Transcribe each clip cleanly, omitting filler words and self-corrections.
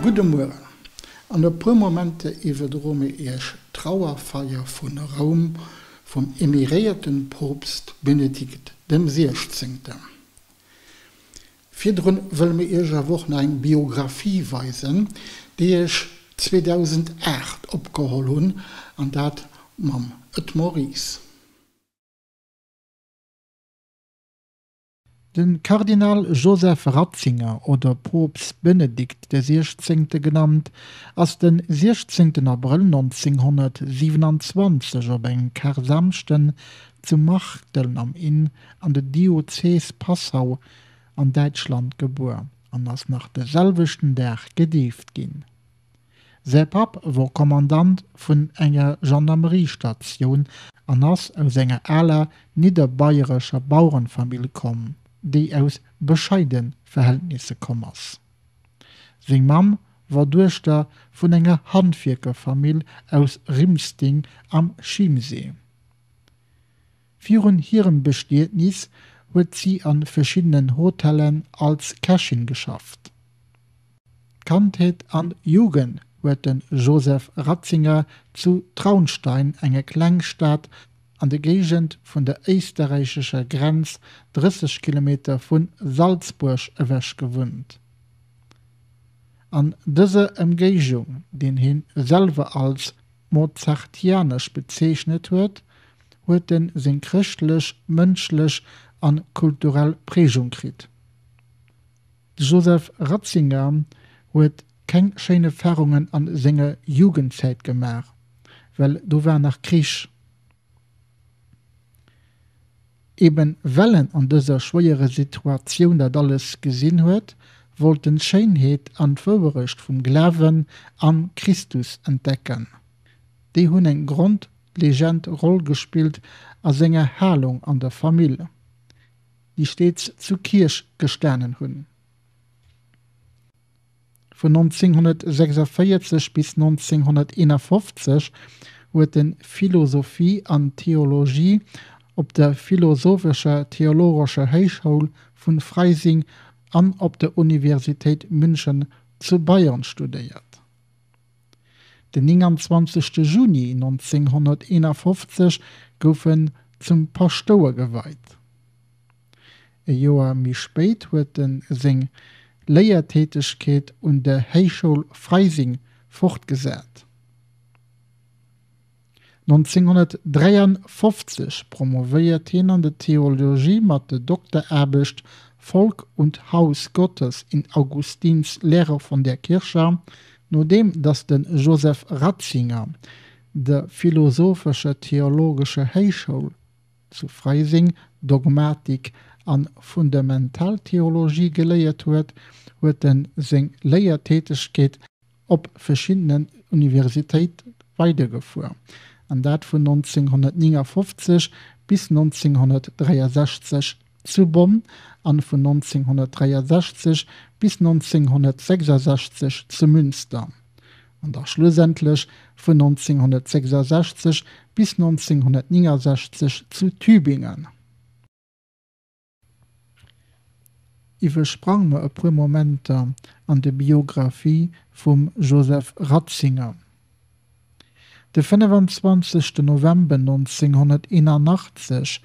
Gudde Mueren. An e puer Momenter iwwerdroe mir Iech d'Trauerfeier vun Roum vum emiréierten Poopst Benedikt dem Siechzéngten. Virdrun wëlle mir Iech awer och nach eng Biographie weisen, déi ech 2008 opgeholl hunn, an dat mam Ed Maurice. De Kardinal Joseph Ratzinger oder Poopst Benedikt de Siechzéngte genannt, ass de 16 Abrëll 1927 op engem Karsamschden zu Marktl am Inn an der Diözes Passau an Däitschland gebuer an ass nach de selwechten Dag gedeeft ginn. Säi Papp wor Kommandant vun enger Gendarmeriestatioun an ass aus enger aler nidderbayerescher Bauerenfamill komm, déi aus bescheide Verhältnisse komm ass. Seng Mamm wor Duechter vun enger Handwierkerfamill aus Rimsting am Chiemsee. Virun hirem Bestietnis huet si a verschiddenen Hotellen als Kächin geschafft. D'Kandheet an Jugend huet de Joseph Ratzinger zu Traunstein, enger Klengstad an der Géigend vun der éisterräichescher Grenz, 30 Kilometer vu Salzburg ewech gewunnt. An dëser Ëmgéijung, deen hien selwer als mozartianesch bezeechnet huet, huet en seng chrëschtlech, mënschlech an kulturell Prägung kritt. De Joseph Ratzinger huet keng schéin Erfahrungen an senger Jugendzäit gemaach, well do war nach Krich. Eben well en an dëser schwéierer Situatioun dat alles gesinn huet, wollt en d'Schéinheet an d'Wouerecht vum Glawen am Christus entdecken. Déi hunn eng grondlegend Roll gespillt a senger Halung an der Famill, déi stets zu Kierch gestanen hunn. Vun 1946 bis 1951 huet en Philosophie an Theologie op der Philosophescher Theologescher Héichschoul vun Freising an op der Universitéit München zu Bayern studéiert. Den 29 Juni 1951 gouf en zum Paschtouer geweit. E Joer méi spéit huet en seng Léiertätegkeet un der Héichschoul Freising fortgesat. 1953 promovéiert hien an der Theologie mat der Dokteraarbecht Volk und Haus Gottes in Augustins Lehre von der Kirche, nodeem datt de Joseph Ratzinger der Philosophescher Theologescher Héichschoul zu Freising Dogmatik an Fundamentaltheologie geléiert huet, huet en seng Léiertätegkeet op verschiddenen Universitéite weidergefuer, an dat vun 1959 bis 1963 zu Bonn an vun 1963 bis 1966 zu Münster. An da schlussendlech vun 1966 bis 1969 zu Tübingen. Iwwersprang mer e puer Momenter an de Biographie vum Joseph Ratzinger. De 25 November 1981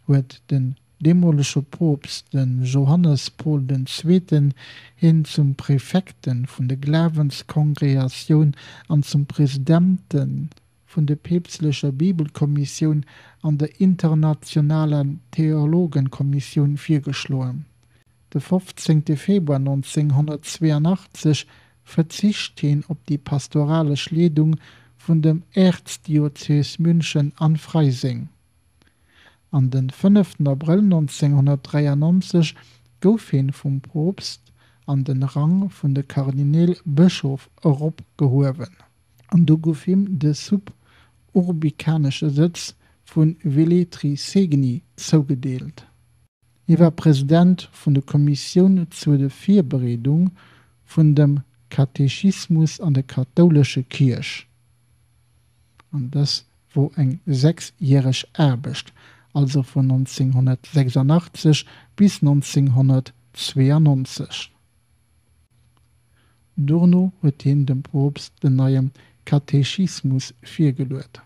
huet den deemolege Poopst, de Johannes Paul den Zweeten, hien zum Präfekte vun de Glawenskongregatioun an zum Presidente vun de päpstlecher Bibelkommissioun an der internationaler Theologenkommissioun virgeschloen. De 15. Februar 1982 verzicht hien op déi pastoralesch Leedung vun dem Äerzdiözes München an Freising. An den 5 Abrëll 1993 gouf hien vum Poopst an den Rang vun de Kardineel-Bëschof erop gehuewen, an du gouf him de suburbikanesche Sëtz vu Velletri Segni zougedeelt. Hie war President vun de Kommissioun zur de Virbereedung vun dem Katechismus an de kathoulesche Kierch, an dës wor eng sechsjäreg Aarbecht, also vun 1986 bis 1992. Dono huet hien dem Poopst den neie Katechismus virgeluet.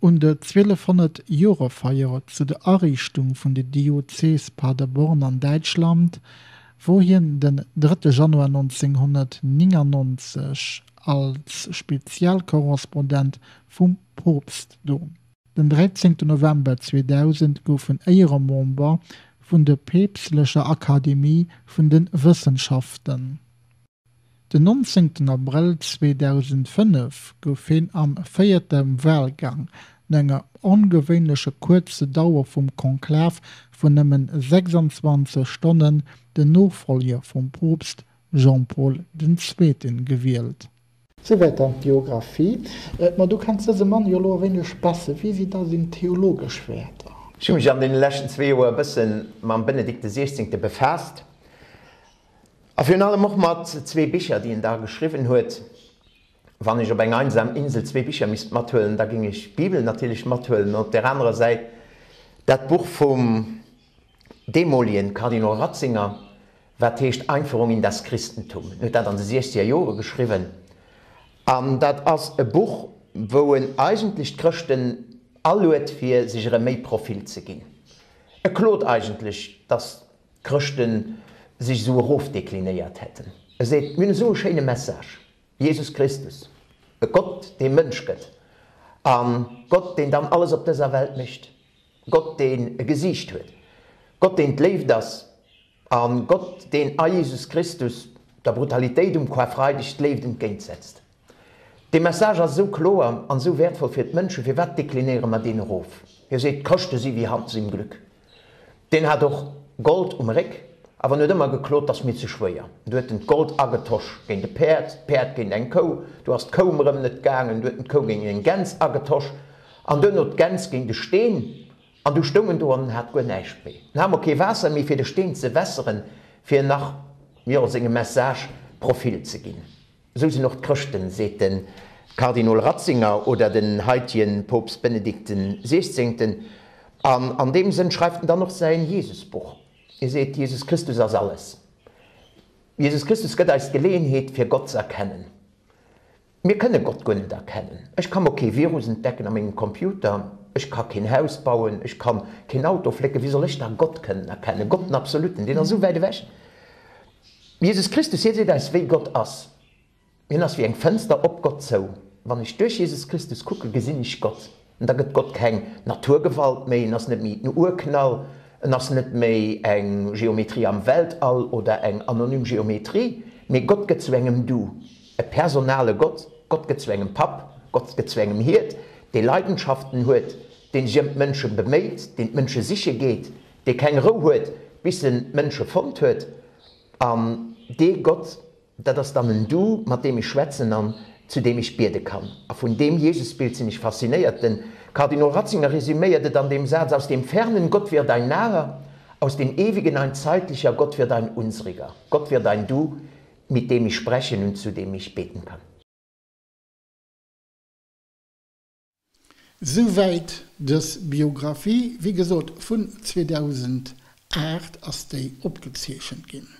Un de 1200 Jorefeier zu der Ariichtung vun de Diözes Paderborn an Däitschland wor hien den 3 Januar 1999 als Spezialkorrespondent vum Poopst do. Den 13 November 2000 gouf en Éieremember vun der Peepstlecher Akademie vun de Wëssenschaften. Den 19 Abrëll 2005 gouf hien am véierte Walgang, no enger ongewéinleche kuerze Dauer vum Konklav vun nëmmen 26 Stonnen, den Nofollger vum Poopst Jean-Paul den Zweeten gewielt. Souwäit dann d'Biographie. Ma du kenns dëse Mann jo elo e wéineg besser. Wéi si da seng theologesch Wäerter? Ech hu mech an deene leschten zwee Joer e bësse mam Benedikt de Siechzéngte befaasst a virun allem och mat zwee Bicher, déi en da geschriwwen huet. Wann ech op eng einsam Insel zwee Bicher misst mathuelen, da géing ech d'Bibel natierlech mathuelen an op där anerer Säit dat Buch vum deemolegen Kardinol Ratzinger, wat heescht Einführung in das Christentum. En huet dat an de siechzeger Jore geschriwwen an dat ass e Buch, wou en eigentlech d'Chrëschten aluet, fir sech erëm méi Profil ze ginn. E klot eigentlech, datt d'Chrëschte sech esou erofdeklinéiert hätten. E seet, Mir hunn esou e schéine Message, Jesus Christus, e Gott, dee Mënsch gëtt, a Gott, deen dann alles op dëser Welt mécht, Gott, deen e Gesiicht huet, Gott, deen d'Léift ass, a Gott, deen a Jesus Christus der Brutalitéit um Karfreideg d'Léift entgéintsetzt. Dee Message ass esou kloer an esou wäertvoll fir d'Mënschen, firwat deklinéiere mer deen erof? Hie seet, d'Chrëschte si wéi Hans im Glück. Deen hat och Gold um Réck, awer en huet ëmmer geklot, 't ass mir ze schwéier. Du huet en d'Gold agetosch géint e Päerd, d'Päerd géint eng Kou, du ass d'Kou em erëm net gaangen, du huet en d'Kou géint eng Gäns agetosch an duerno d'Gäns géint e Steen an du stoung en do an en hat guer näischt méi. En hat mol kee Waasser méi fir de Steen ze wässeren, fir nach, jo, sengem Message Profil ze ginn. Esou sinn och d'Chrëschten, seet de Kardinol Ratzinger oder den haitegen Poopst Benedikt den Siechzéngten. An an deem Sënn schreift en dann och säin Jesusbuch. Hie seet, Jesus Christus ass alles. Jesus Christus gëtt eis d'Geleeënheet fir Gott z'erkennen. Mir kënne Gott guer net erkennen. Ech ka mol kee Virus entdecken a mengem Computer, ech ka keen Haus bauen, ech kann keen Auto flécken. Wéi soll ech da Gott kënnen erkennen? Gott den Absoluten, deen ass esou wäit ewech. Jesus Christus, hie seet eis, wéi Gott ass. Hien ass wéi eng Fënster op Gott zou. Wann ech duerch Jesus Christus kucken, gesinn ech Gott. An da gëtt Gott keng Naturgewalt méi, en ass net méi den Urknall, en ass net méi eng Geometrie am Weltall oder eng anonym Geometrie, mee Gott gëtt zu engem Du, e personale Gott. Gott gëtt zu engem Papp, Gott gëtt zu engem Hiert, dee Leidenschaften huet, dee sech ëm d'Mënsche beméit, deen d'Mënsche siche geet, dee keng Rou huet, bis en d'Mënsche fonnt huet. An dee Gott, dat ass dann en Du, mat deem ech schwätzen an zu deem ech biede kann. A vun deem Jesusbild sinn ech faszinéiert. Den Kardinol Ratzinger resüméiert et an deem Saz, Aus dem fernen Gott wird ein naher, aus dem ewigen ein zeitlicher, Gott wird ein unsriger. Gott wird ein Du, mit dem ich sprechen und zu dem ich beten kann. Souwäit dës Biographie. Wéi gesot, vun 2008 ass déi opgezeechent ginn.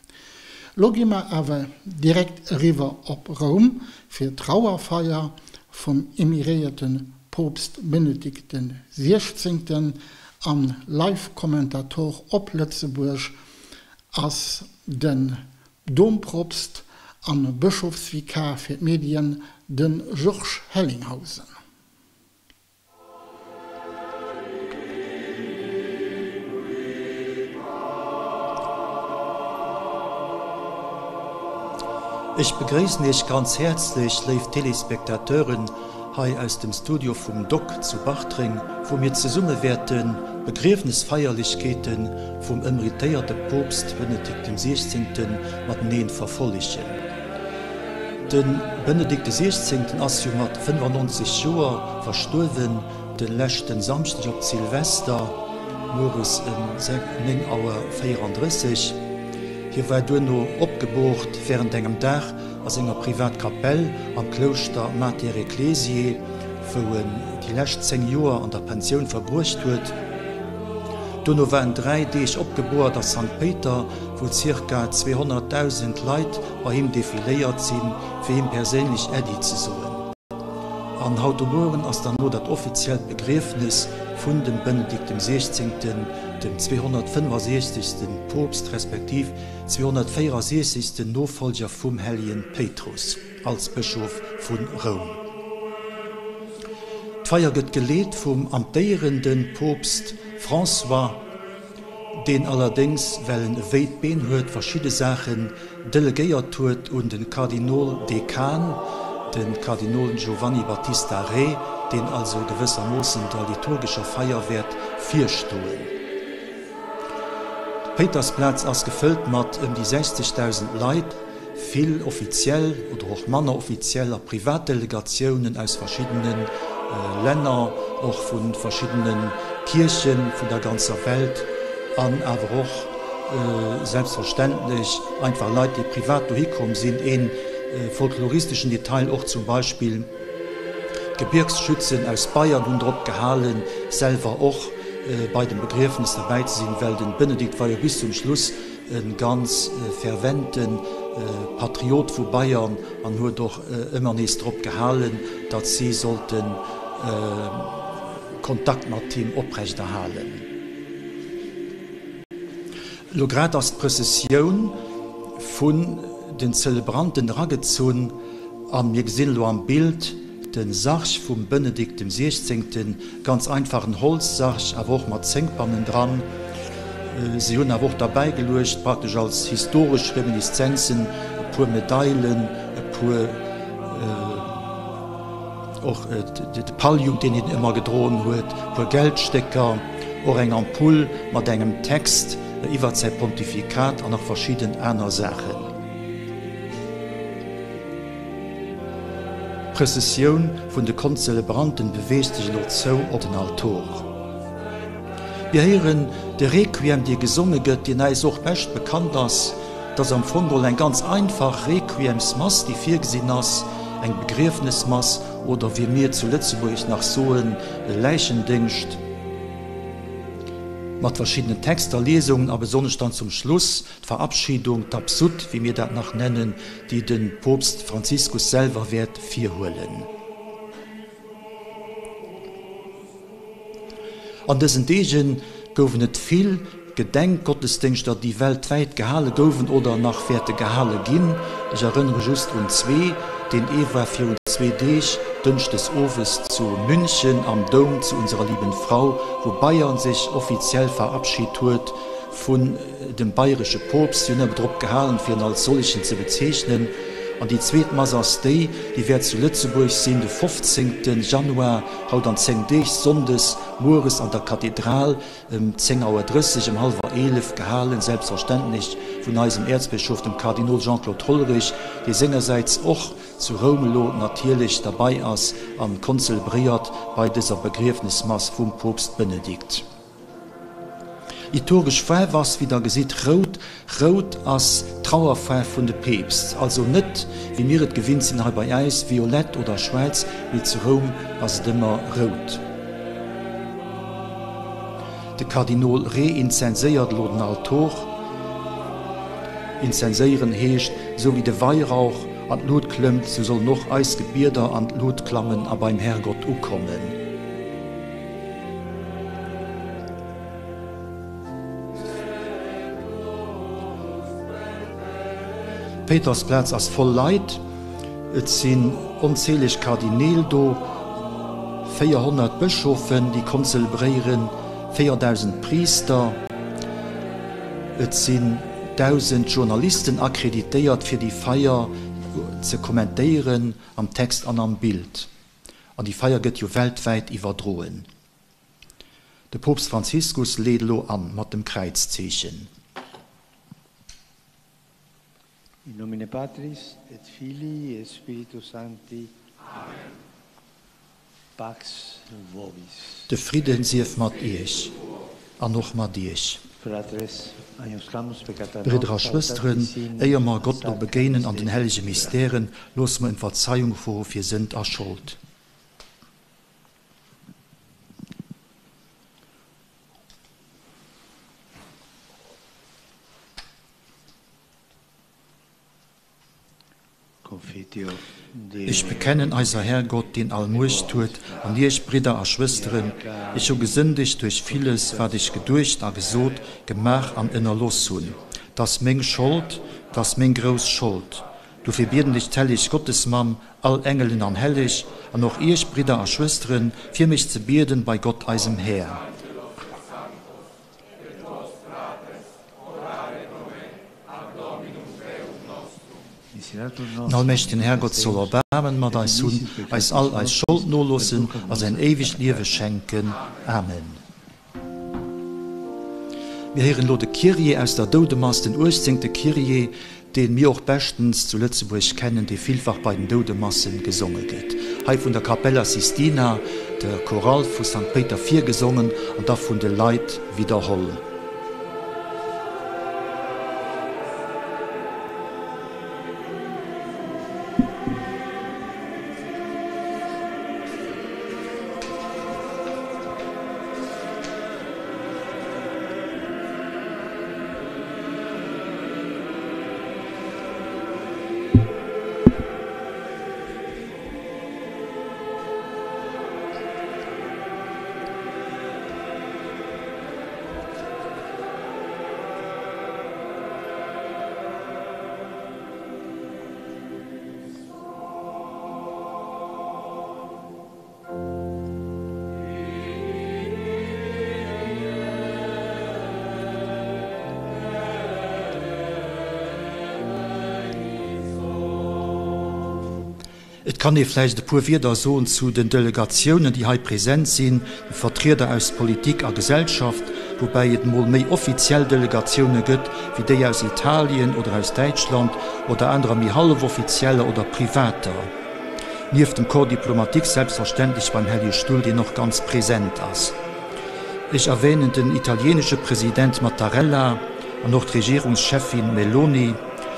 Lo gi mer awer direkt eriwwer op Roum fir d'Trauerfeier vum emiréierte Poopst Benedikt den Siechzéngten. An Live-Kommentator op Lëtzebuerg ass den Dompropst an Bëschofsvikar fir d'Medien, de Georges Hellinghausen. Ech begréissen Iech ganz häerzlech, léif Téléspectateuren, hei aus dem Studio vum Doc zu Bartreng, wou mir zesumme wäerten d'Begriefnesfeierlechkeete vum emeritéierte Poopst Benedikt dem Siechzéngte mateneen verfollegen. De Benedikt de Siechzéngten ass jo mat 95 Joer verstuerwen, de leschten Samschdeg op Silvester, mueres ëm 9 Auer 34. Hie war duerno opgeboort wärend engem Dag a senger Privatkapell am Klouschter Mater Ecclesiae, wou en déi lescht 10 Joer an der Pensioun verbruecht huet. Dono war en 3 Deeg opgebohrt a Sankt Péiter, wou zirka 200.000 Leit bei him defiléiert sinn, fir him perséinlech Äddi ze soen. An haut de Mueren ass dann elo dat offiziellt Begriefnes vun dem Benedikt dem Siechzéngten, dem 265. Poopst respektiv 264. Nofollger vum hellegen Péitrus als Bëschof vu Roum. D'Feier gëtt geleet vum amtéierende Poopst François, deen allerdéngs, well en e wéit Been huet, verschidde Saachen delegéiert huet un de Kardinol Dekan, de Kardinol Giovanni Battista Re, deen also gewëssermoossen der liturgescher Feier wäert virstoen. D'Péitersplaz ass gefëllt mat ëm déi 60.000 Leit, vill offiziell oder och manner offiziell a privat Delegatiounen aus verschiddene Länner, och vu verschiddene Kierche vun der ganzer Welt an awer och selbstverständlech einfach Leit, déi privat dohi komm sinn. Ee folkloristeschen Detail och zum Beispill, D'Gebirgsschützen aus Bayern hunn drop gehalen, selwer och bei dem Begriefnes derbäi ze sinn, well de Benedikt war jo bis zum Schluss e ganz fervente Patriot vu Bayern an huet och ëmmer nees drop gehalen, datt si sollte Kontakt mat him oprechterhalen. Elo grad ass d'Prëssessioun vun den Zelebranten eragezunn a mir gesinn elo am Bild de Sarg vum Benedikt dem Siechzéngten, ganz einfach en Holzsarg, awer och mat Zénk bannendran. Si hunn awer och derbäi geluecht, praktesch als historesch Reminiszenzen, e puer Medailen, e puer och de Pallium, deen hien ëmmer gedroen huet, e puer Geldstécker, och eng Ampull mat engem Text iwwert säi Pontifikat an nach verschidden aner Saachen. D'Prëssessioun vun de Konzelebranten beweegt sech elo zou op den Altor. Mir héieren de Requiem, dee gesonge gëtt, deen äis och bescht bekannt ass. Et ass am Fong geholl eng ganz einfach Requiemsmass, déi virgesinn ass, eng Begriefnesmass oder wéi mir zu Lëtzebuerg nach soen, e Läichendéngscht, mat verschiddenen Texter, Liesungen a besonnesch dann zum Schluss d'Verabschiedung, d'Absutt, wéi mir dat nach nennen, déi de Poopst Franziskus selwer wäert virhuelen. An dësen Deege gouwen et vill Gedenkgottesdéngschter, déi weltwäit gehale gouwen oder nach wäerte gehale ginn. Ech erënnere just un zwee. Deen ee war virun zwee Deeg, dënschdes owes zu München am Doum zu Unserer Lieben Frau, wou Bayern sech offiziell verabschit huet vun dem bayresche Poopst. Si hunn awer drop gehalen, fir en als sollechen ze bezeechnen. An déi zweet Mass ass déi, déi wäert zu Lëtzebuerg sinn, de 15. Januar, haut an 10 Deeg, sonndes mueres an der Kathedral ëm 10 Auer 30, ëm hallwer 11 gehalen, selbstverständlech vun eisem Äerzbëschof, dem Kardinol Jean-Claude Hollerich, dee sengersäits och zu Roum elo natierlech derbei ass an konzelebréiert bei dëser Begriefnesmass vum Poopst Benedikt. Liturgesch Faarf ass, wéi der gesitt, rout. Rout ass d'Trauerfaarf vun de Peepst, also net, wéi mir et gewinnt sinn hei bei äis, violett oder schwaarz, mee zu Roum ass et ëmmer rout. De Kardinol Re inzenséiert elo den Altor. Inzenséieren heescht, esou wéi de Weirauch an d'Lut klëmmt, sou sollen och eis Gebieder an d'Lut klammen a beim Herrgott ukommen. D'Péitersplaz ass voll Leit, et sinn onzähleg Kardineel do, 400 Bëschofen, déi konzelebréieren, 4.000 Priister, et sinn 1.000 Journalisten akkreditéiert, fir déi Feier ze kommentéieren am Text an am Bild. An déi Feier gëtt jo weltwäit iwwerdroen. De Poopst Franziskus leet elo an mat dem Kräizzeechen. In nomine Patris et Filii et Spiritus Sancti. Amen. Pax vobis. De Fridden sief mat iech. An och mat iech. Bridder a Schwësteren, éier mer Gott lo begéinen an den hellege Mystären, loosse mer ëm Verzeiung froe fir Sënd a Schold. Ech bekennen eiser Härgott, deen all Muecht huet, an iech, Bridder a Schwësteren, ech hu gesëndegt duerch villes, wat ech geduecht a gesot, gemaach an ënnerloss hunn. 't ass meng Schold, 't ass meng grouss Schold. Dofir bieden ech d'helleg Gottesmamm, all Engelen an Helleg, an och iech, Bridder a Schwësteren, fir mech ze bieden bei Gott, eisem Här. Den allmächtegen Härgott soll Erbaarmen mat eis hunn, eis all eis Schold noloossen a säin éiwegt Liewe schenken. Amen. Mir héieren elo de Kyrie aus der Doudemass, den uechtzéngte Kyrie, dee mir och beschtens zu Lëtzebuerg kennen, dee villfach bei den Doudemasse gesonge gëtt. Hei vun der Cappella Sistina, der Chorale vu Sankt Péiter virgesongen an da vun de Leit widderholl. Et kann ee vläicht e puer Wierder soen zu den Delegatiounen, déi hei present sinn, de Vertrieder aus Politik a Gesellschaft, woubäi et emol méi offiziell Delegatioune gëtt, wéi déi aus Italien oder aus Däitschland, oder anerer méi hallef-offizieller oder privater. Nieft dem Corps diplomatique selbstverständlech beim Hellege Stull, deen och ganz present ass. Ech erwänen den italienesche President Mattarella an och d'Regierungscheffin Meloni,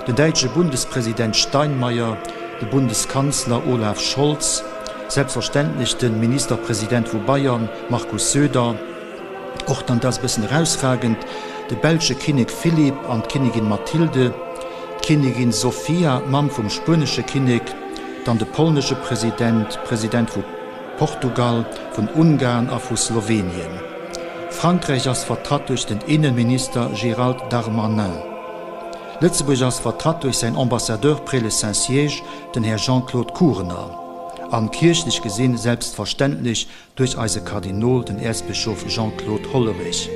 den däitsche Bundespresident Steinmeier, de Bundeskanzler Olaf Scholz, selbstverständlech de Ministerpresident vu Bayern Markus Söder, Och dann, dat ass e bëssen erausragend, de belsche Kinnek Philippe an d'Kinnigin Mathilde, d'Kinnigin Sofia, d'Mamm vum spuenesche Kinnek, dann de polnesche President, President vu Portugal, vun Ungarn a vu Slowenien. Frankräich ass vertratt duerch den Innenminister Gérald Darmanin. Lëtzebuerg ass vertratt duerch säin Ambassadeur près le Saint-Siège, den Här Jean-Claude Kurener. An kierchlech gesinn selbstverständlech Duerch eise Kardinol, den Äerzbëschof Jean-Claude Hollerich.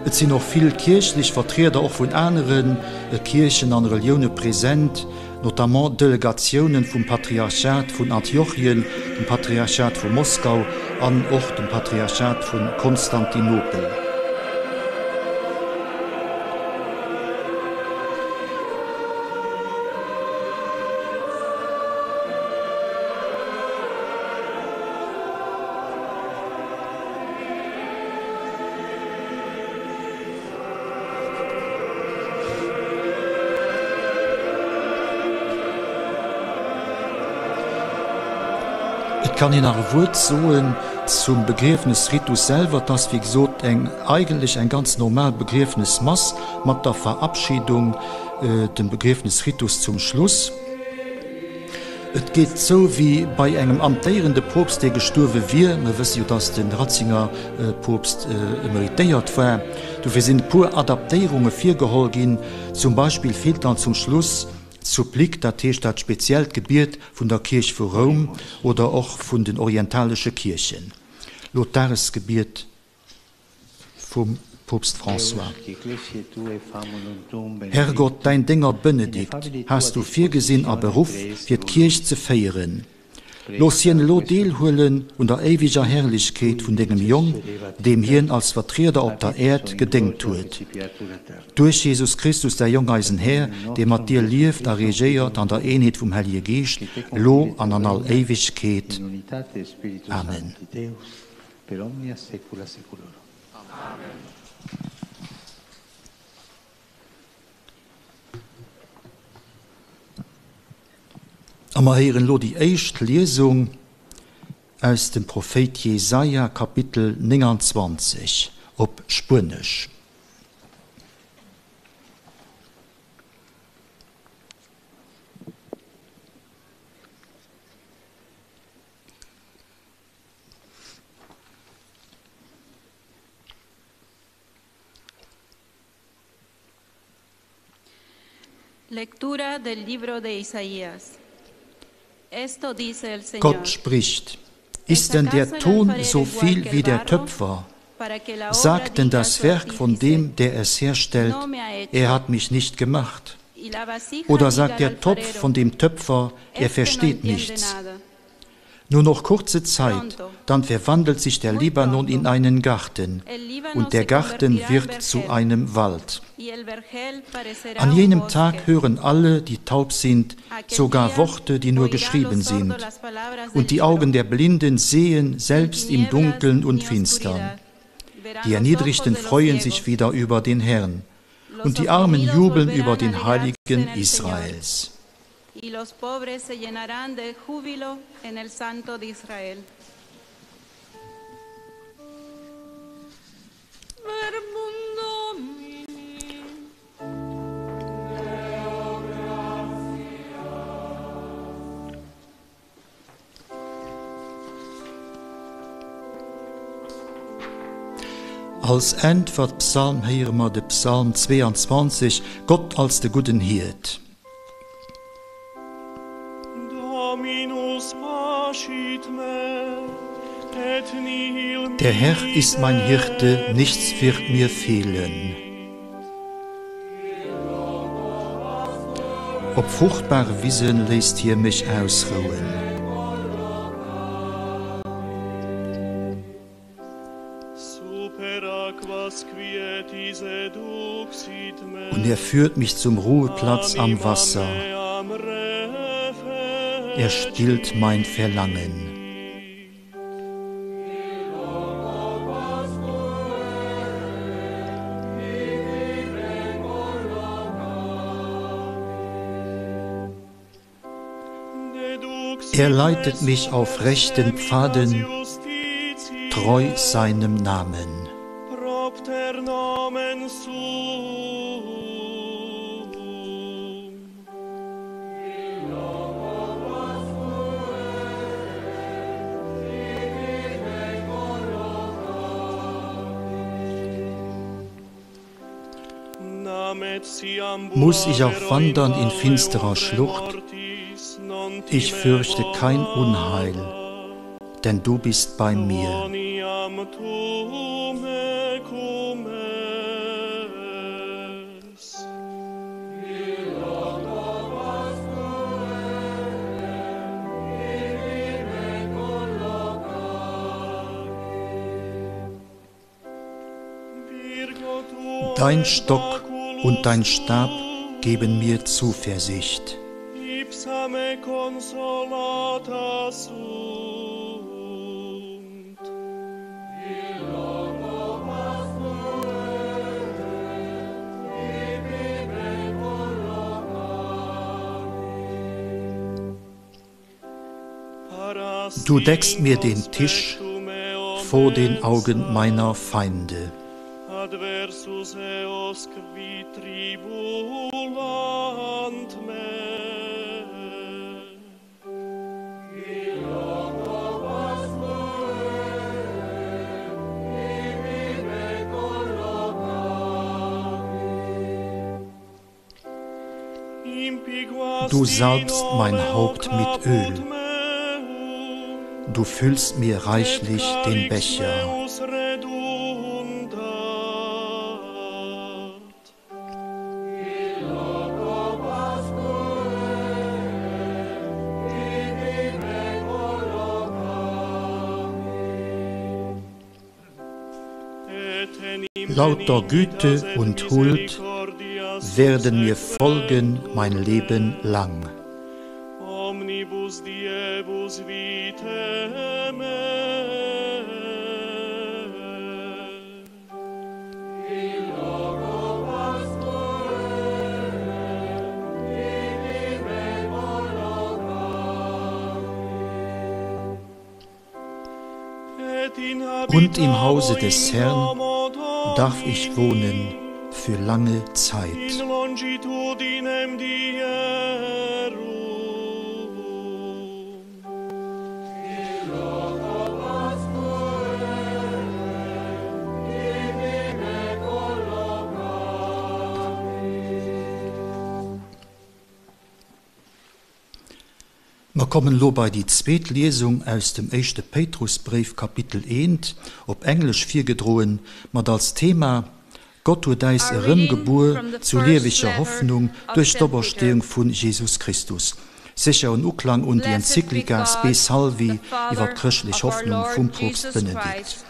Et sinn och vill kierchlech Vertrieder och vun anere Kierchen an Relioune present, notamment Delegatiounen vum Patriarchat vun Antiochien, dem Patriarchat vu Moskau an och dem Patriarchat vu Konstantinopel. Et kann een nach e Wuert soen zum Begriefnesritus selwer. Et ass, wéi gesot, eng eigentlech eng ganz normal Begriefnesmass mat der Verabschiedung, dem Begriefnesritus zum Schluss. Et geet zou wéi bei engem amtéierende Poopst, dee gestuerwe wier. Mir wësse jo, datt de Ratzinger Poopst emeritéiert war. Dofir sinn e puer Adaptéierunge virgeholl ginn. Zum Beispill feelt dann zum Schluss d'Supplique, dat heescht dat speziellt Gebiet vun der Kierch vu Roum oder och vun den orientalesche Kierchen. Lo d'Dagesgebiet. Vum Poopst François. Herrgott, däin Dénger Benedikt has du virgesinn a beruff, fir d'Kierch ze féieren. Looss hien elo deelhuelen un der éiweger Herrlechkeet vun dengem Jong, deem hien als Vertrieder op der Äerd gedéngt huet. Duerch Jesus Christus, däi Jong, eisen Här, dee mat dir lieft a regéiert an der Eenheet vum Hellege Geescht, elo an an all Éiwegkeet. Amen. Per omnia saecula saeculorum. Amen. A mer héieren elo déi éischt Liesung aus dem Prophéit Jesaja, Kapitel 29, op Spuenesch. Lectura del libro de Isaías. Esto dice el Señor. Gott spricht: Ist denn der Ton so viel wie der Töpfer? Sagt denn das Werk von dem, der es herstellt, er hat mich nicht gemacht? Oder sagt der Topf von dem Töpfer, er versteht nichts? Nur noch kurze Zeit, dann verwandelt sich der Libanon in einen Garten, und der Garten wird zu einem Wald. An jenem Tag hören alle, die taub sind, sogar Worte, die nur geschrieben sind, und die Augen der Blinden sehen selbst im Dunkeln und Finstern. Die Erniedrigten freuen sich wieder über den Herrn, und die Armen jubeln über den Heiligen Israels. Y los pobres se llenarán de júbilo en el Santo de Israel. Als Äntwertpsalm héiere mer de Psalm 22, Gott als de gudden Hiert. Der Herr ist mein Hirte, nichts wird mir fehlen. Op fruchtbare Wisen léisst hie mech ausrouen. Und er führt mich zum Ruheplatz am Wasser. Er stillt mein Verlangen. Er leitet mich auf rechten Pfaden, treu seinem Namen. Muss ich auch wandern in finsterer Schlucht? Ich fürchte kein Unheil, denn du bist bei mir. Dein Stock und dein Stab geben mir Zuversicht. Du deckst mir den Tisch vor den Augen meiner Feinde. Du salbst mein Haupt mit Öl. Du füllst mir reichlich den Becher. Lauter Güte und Huld werden mir folgen mein Leben lang. Und im Hause des Herrn darf ich wohnen für lange Zeit. Mer kommen elo bei déi zweet Liesung aus dem éischte Péitrusbréif, Kapitel eent, op Englesch virgedroen, mat als Thema, Gott huet äis A reading erëmgebuer from the zu first lieweger letter Hoffnung of duerch Saint Peter. d'Opersteeung vu Jesus Christus. Sécher en Uklang un déi Blessed be Enzyklika God, Spe Salvi the iwwer Father d'chrëschtlech of our Hoffnung Lord vum Poopst Jesus Benedikt. Christ,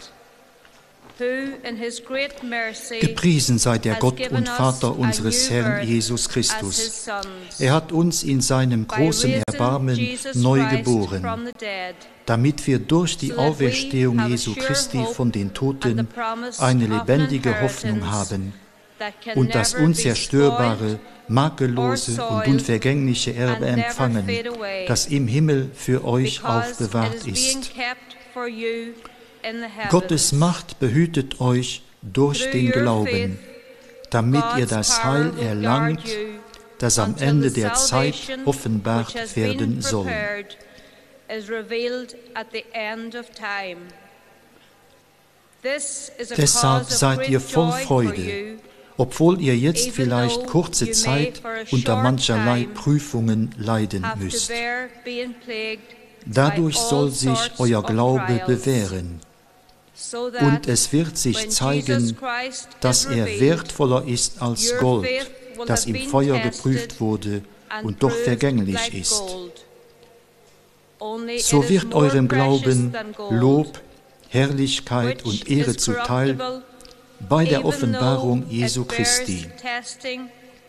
who in his great mercy Gepriesen sei der has Gott given und us Vater a unseres new Herrn birth Jesus as Christus. his sons, Er hat uns in seinem by großen raising Erbarmen Jesus neu Christ geboren, from the dead, damit wir durch die so that we Auferstehung have a Jesu sure Christi hope von den and the Toten promise eine of an lebendige Hoffnung inheritance haben that can und das never be unzerstörbare, spoiled or makellose und soiled unvergängliche and Erbe never empfangen, fade away, das im Himmel für euch because it aufbewahrt is being ist. kept for you in the Gottes heavens. Macht behütet euch durch Through den your Glauben, faith, damit ihr God's das power Heil will guard erlangt, you das am until Ende the der Zeit salvation which offenbart has been werden soll. prepared is revealed at the end of time. This is a Deshalb cause of seid great ihr voll joy for Freude, you, obwohl ihr jetzt even vielleicht though kurze you may Zeit for a unter short mancherlei time Prüfungen leiden have to müsst. bear being plagued by Dadurch all soll sich sorts euer of Glaube trials, bewähren, so und that es wird sich when Jesus zeigen, Christ dass is er revealed, wertvoller ist als your Gold, faith will das have im been Feuer tested geprüft wurde and und doch proved vergänglich like ist. gold. Only it So is wird more eurem precious Glauben than gold, Lob, Herrlichkeit which und Ehre is zuteil corruptible, bei der even though Offenbarung Jesu it bears Christi. testing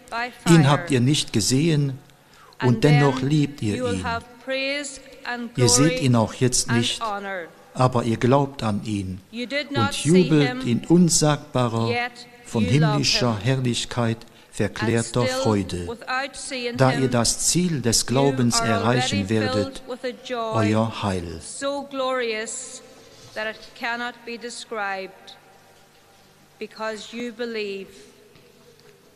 by Ihn habt fire. ihr nicht gesehen und And dennoch then liebt ihr you will ihn. have praise and Ihr seht glory ihn auch jetzt and nicht, honor. aber ihr glaubt an ihn You did und not see jubelt him, in unsagbarer, yet von you love himmlischer him. Herrlichkeit And verklärter still, Freude, without seeing da ihr him, das Ziel des you Glaubens are erreichen already filled werdet, with a joy euer Heil. so glorious that it cannot be described, because you believe,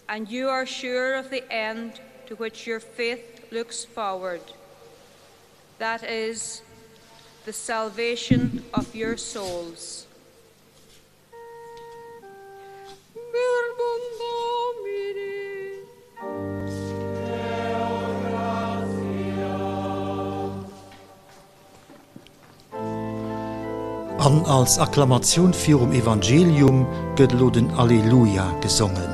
and you are sure of the end to which your faith looks forward. That is the salvation of your souls. Verbum Domini. An als Akklamatioun virum Evangelium gëtt elo den Alleluia gesongen.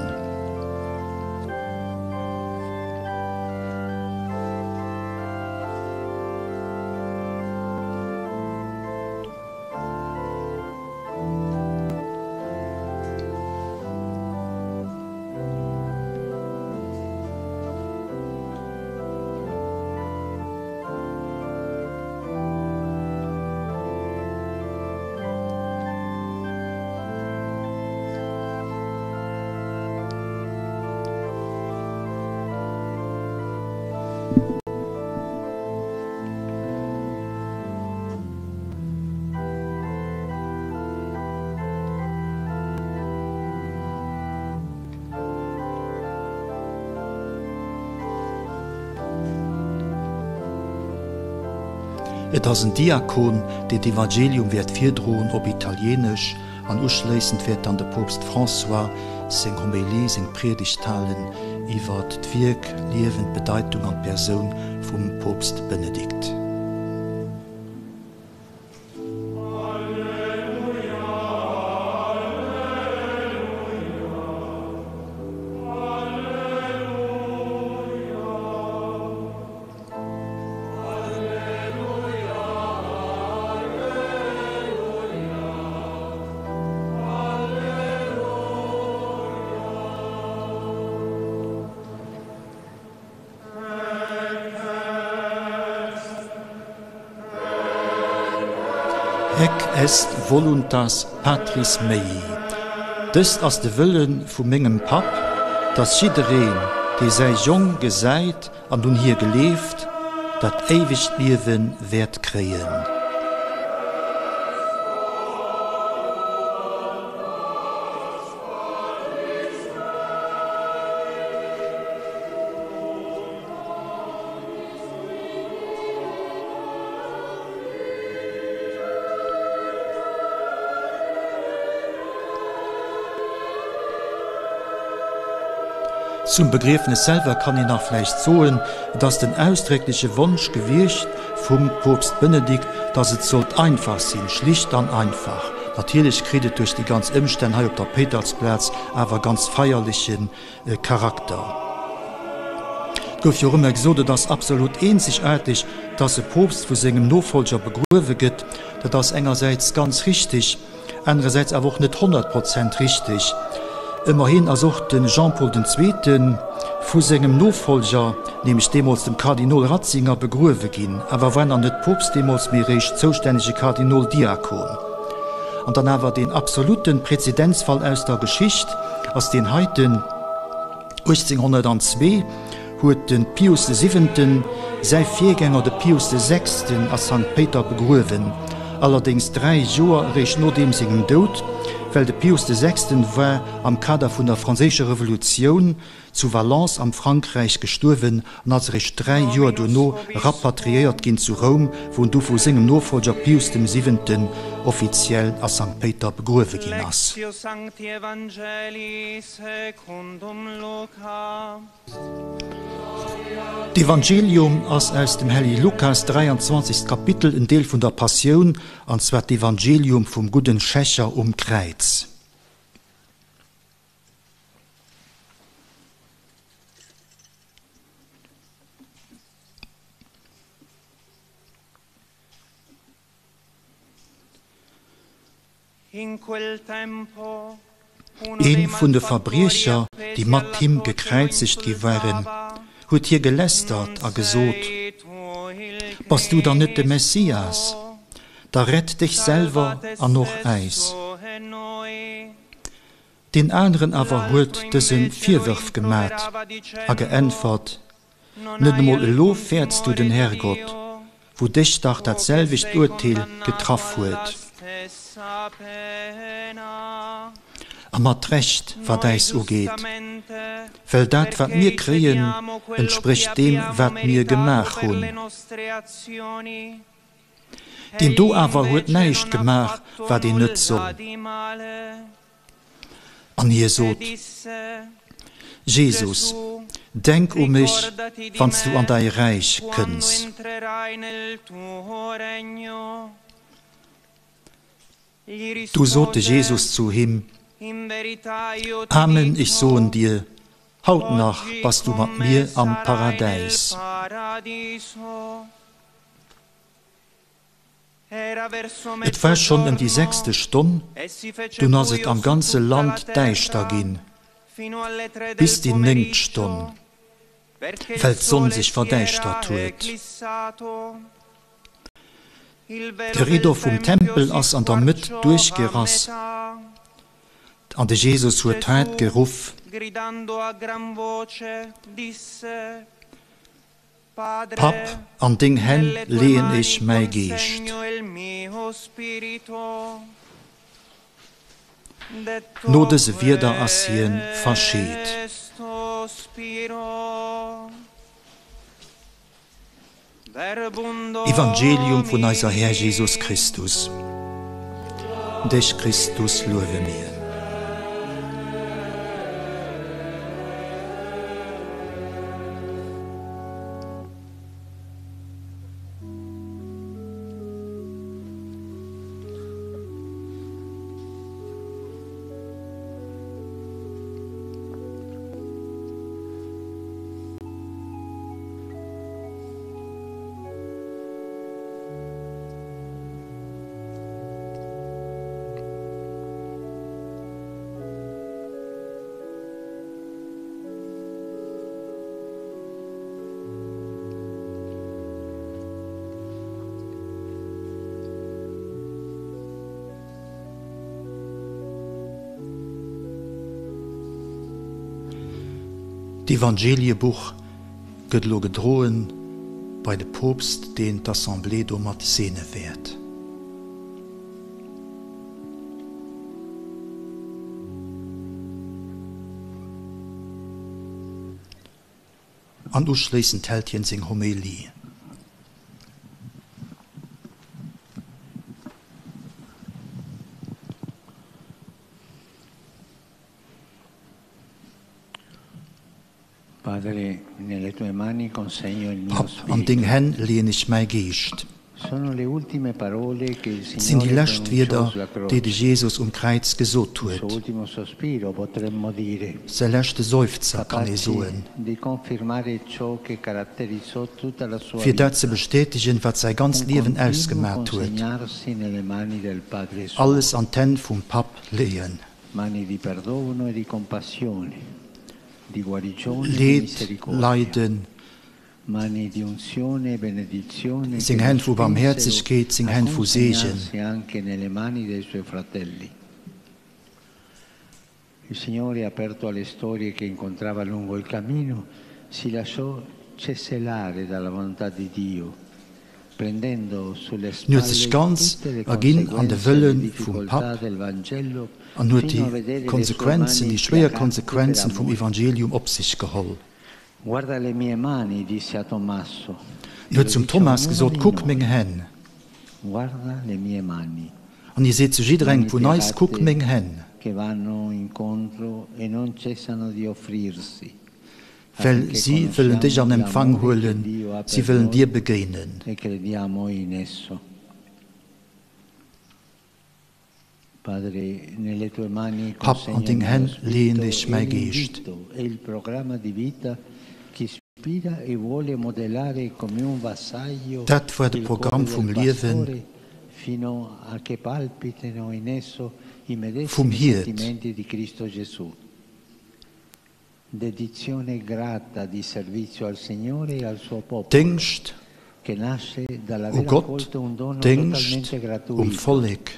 Et ass en Diakon, deen d'Evangelium wäert virdroen op Italieenesch, an uschléissend wäert dann de Poopst François seng Homélie, seng Priedegt halen iwwert d'Wierk, d'Liewen, d'Bedeitung an d'Persoun vum Poopst Benedikt. Haec est voluntas Patris mei, Dëst ass de Wëlle vu mengem Papp, datt jiddereen, dee säi Jong gesäit an un hie gleeft, dat éiwegt Liewe wäert kréien. Zum Begriefnes selwer kann een nach vläicht soen, et ass den ausdréckleche Wonsch gewiescht vum Poopst Benedikt, datt et sollt einfach sinn, schlicht an einfach. Natierlech kritt et duerch déi ganz Ëmstänn hei op der Péitersplaz awer ganz feierleche Charakter. Et gouf jo och ëmmer gesot, et ass absolut eenzegaarteg, datt e Poopst vu sengem Nofolger begruewe gëtt. Dat ass engersäits ganz richtig. Anerersäits awer och net 100 Prozent richteg. Ëmmerhin ass och de Jean-Paul den Zweete vu sengem Nofollger, nämlech deemools dem Kardinol Ratzinger, begruewe ginn, awer war nach net Poopst deemools, mee eréischt zoustännege Kardinoldiakon. An dann awer deen absoluten Präzedenzfall aus der Geschicht ass deen heiten, 1802 huet de Pius de Siwenten säi Virgänger, de Pius de Sechsten, a Sankt Péiter begruewen, allerdéngs 3 Joer eréischt no deem sengem Doud, well de Pius de Sechsten war am Kader vun der Franséischer Revolutioun zu Valence am Frankräich gestuerwen an ass eréischt 3 Joer duerno rapatriéiert ginn zu Roum, wou en du vu sengem Nofollger Pius dem Siwenten offiziell a Sankt Péiter begruewe ginn ass. D'Evangelium ass aus dem Hellige Lukas, 23. Kapitel, en Deel vun der Passioun, an zwar d'Evangelium vum gudden Schächer um Kräiz. Ee vun de Verbriecher, déi mat him gekräizegt gi waren, huet hie gelästert a gesot, Bass du dann net de Messias? Da rett dech selwer an och äis! Deen aneren awer huet dësem Virwërf gemat a geäntwert, Net emol elo fäerts du den Herrgott, wou dech dach dat selwecht Urteel getraff huet? A mat Recht, wat äis ugeet, well dat, wat mir kréien, entsprécht deem, wat mir gemaach hunn. Deen do awer huet näischt gemaach, wat een net soll. An hie sot, Jesus, denk u mech, wann s du an däi Räich kënns. Du sot de Jesus zu him, Amen, ech soen dir, haut nach bass du mat mir am Paradäis. Et war schonn ëm déi sechste Stonn, dunn ass et am ganze Land däischter ginn, bis déi néngt Stonn, well d'Sonn sech verdäischtert huet. De Riddo vum Tempel ass an der Mëtt duerchgerass, an de Jesus huet haart geruff. Papp, an deng Hänn leeën ech mäi Geescht. No dëse Wierder ass hien verscheet. Evangelium vun eiser Här Jesus Christus. Dech, Christus, luewe mir. D'Evangeliebuch gëtt elo gedroen bei de Poopst, deen d'Assemblée domat seene wäert. An uschléissend hält hien seng Homélie. Papp, an deng Hänn leeën ech mäi Geescht. Et sinn déi lescht Wierder, déi de Jesus um Kräiz gesot huet. Säi leschte Seufzer, kann ee soen. Fir dat ze bestätegen, wat säi ganzt Liewen ausgemat huet, alles an d'Hänn vum Papp leeën. Leed leiden, seng Hänn vu Barmhäerzegkeet, seng Hänn vu Seegen. En huet sech ganz erginn an de Wëlle vum Papp an huet déi Konsequenzen, déi schwéier Konsequenzen vum Evangelium op sech geholl. En huet zum Thomas gesot, Kuck meng Hänn. An hie seet zu jidderengem vun eis, Kuck meng Hänn. Well si wëllen dech an Empfang huelen, si wëllen dir begéinen. Papp, an deng Hänn leeën ech mäi Geescht. Dat war de Programm vum Liewen vum Hiert. Déngscht u Gott, Déngscht um Vollek,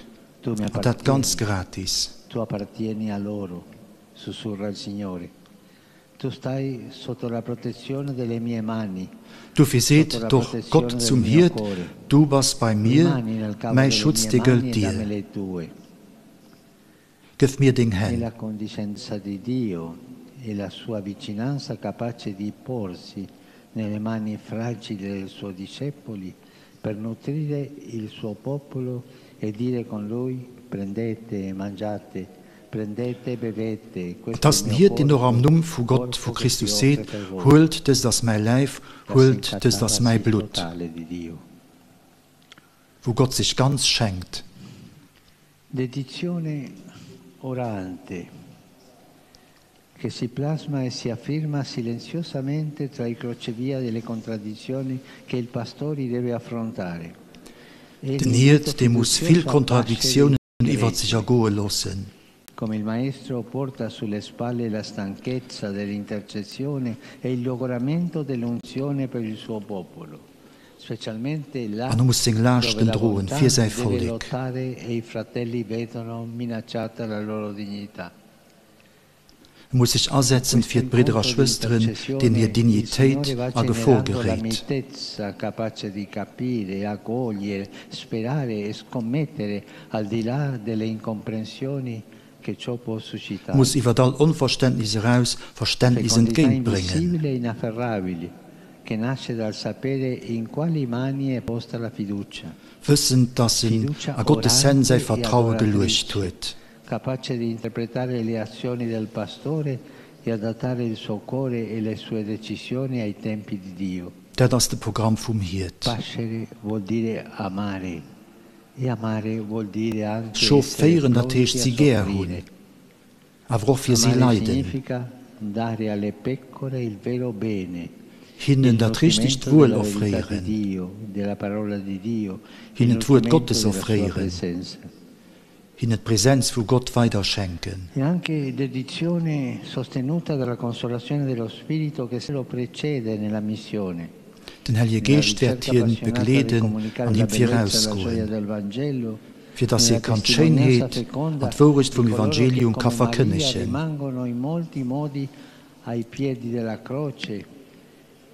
an dat ganz gratis. Dofir seet doch Gott zum Hiert, Du bass bei mir, mäi Schutz, dee gëllt dir. Gëff mir deng Hänn. Et ass den Hiert, deen och am Numm vu Gott, vu Christus seet, Huelt, dëst ass mäi Läif, huelt, dëst ass mäi Blutt. Wou Gott sech ganz schenkt. Dedizione orante, che si plasma e si affirma silenziosamente tra i crocevia delle contraddizioni che il pastori deve affrontare. Den Hiert, dee muss vill Kontradiktiounen iwwert sech ergoe loossen. Come il maestro porta sulle spalle la stanchezza dell'intercessione e il logoramento dell'unzione per il suo popolo, specialmente là An e muss seng dove Laaschten la droen bontà fir säi deve Vollek. lottare e i fratelli vedono minacciata la loro dignità. E muss sech asetzen fir d'Bridder a Schwësteren, deenen hir Dignitéit a Gefor geréit. E muss iwwert all Onverständnis eraus Verständnis entgéintbréngen. Wëssend, dass en a Gottes Hänn säi Vertraue geluecht huet. capace di interpretare le azioni del pastore e adattare il suo cuore e le sue decisioni ai tempi di Dio. Dat ass de Programm vum Hiert. Pascere vuol dire amare e amare vuol dire anche Schof essere féieren, dat pronti heescht a si gär hunn, soffrire. awer och fir si Amare leiden. significa dare alle pecore il vero bene, Hinnen il dat richtegt nutrimento Wuel della verità di offréieren. Dio, della parola di Dio, il Hinnen d'Wuert nutrimento Gottes della sua offréieren. presenza. Hinnen d'Presenz vu Gott weider schenken. E anche dedizione sostenuta dalla consolazione dello Spirito che se lo precede nella missione, Den Hellege nella Geescht wäert ricerca hien appassionata di begleeden comunicare an la him bellezza e la gioia virausgoen, del Vangelo, fir dass hie nella kann testimonianza d'Schéinheet an feconda d'Wourecht di vum coloro che Evangelium ka come Maria verkënnegen. rimangono in molti modi ai piedi della croce,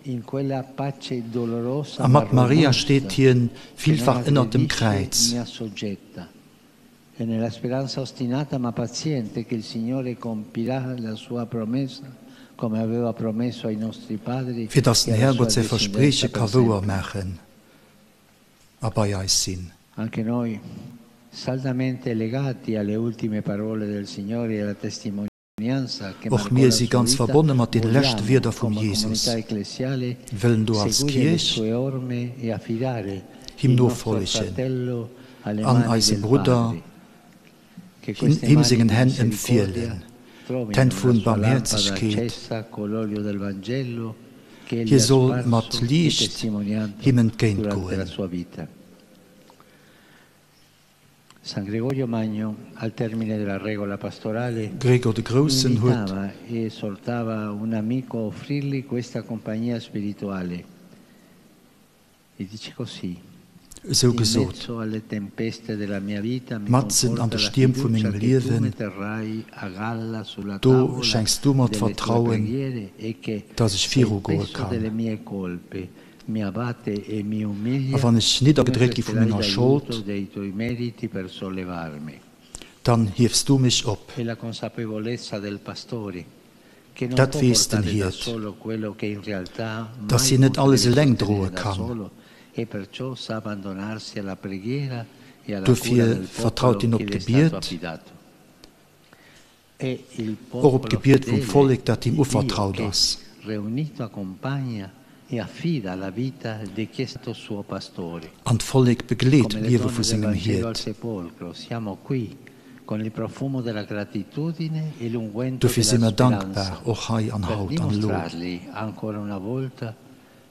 in quella pace dolorosa A ma mat Maria steet robusta hien che non villfach ënnert dem aggredisce Kräiz. né assoggetta. E nella speranza ostinata ma paziente che il Signore compirà la sua promessa, come aveva promesso ai nostri padri Fir dass e den alla sua Herrgott säi discendenza Versprieche per ka wouer sempre. maachen a bei eis sinn. Anche noi, saldamente legati alle ultime parole del Signore e alla testimonianza. Och mir si ganz verbonne mat deene leschte Wierder vum Jesus, wëllen do als Kierch him nofollegen an eise Brudder him sengen Hänn empfielen, d'Hänn vu Barmhäerzegkeet. Hie soll mat Liicht him entgéintgoen. San Gregorio Magno, al termine della regola pastorale, Gregor de Groussen huet. invitava e esortava un amico a offrirgli questa compagnia spirituale e dice così, Esou In gesot. mezzo alle tempeste della mia vita mi Matzen an conforta de la Stierm vu fiducia mengem che tu Liewen, metterrai a galla sulla do tavola schenks du mer delle tue d'Vertrauen, preghiere e che, dass ech se il virugoe peso kann. delle mie colpe mi abbatte e mi A umilia, wann ech tu mi niddergedréckt gi vu presterai menger l'aiuto Schold, dei tuoi meriti per sollevarmi. dann hiefs du mech op. È la consapevolezza del pastore che non Dat può weess den portare da Hiert, solo quello che in realtà dass mai hien net alles potrebbe eleng sostenere droe da kann. solo e perciò sa abbandonarsi alla preghiera e alla cura Dofir del vertraut popolo hien che op gli è stato d'Gebiet, affidato. È il och op popolo d'Gebiet vum fedele Vollek, dat him di Dio uvertraut che ass. riunito accompagna e affida la vita di chi è stato suo pastore. An d'Vollek begleet Come le d'Liewe donne vu del sengem Vangelo al Hiert. sepolcro, siamo qui con il profumo della gratitudine e l'unguento Dofir si della mer dankbar, speranza, och hei an per haut an elo. dimostrargli ancora una volta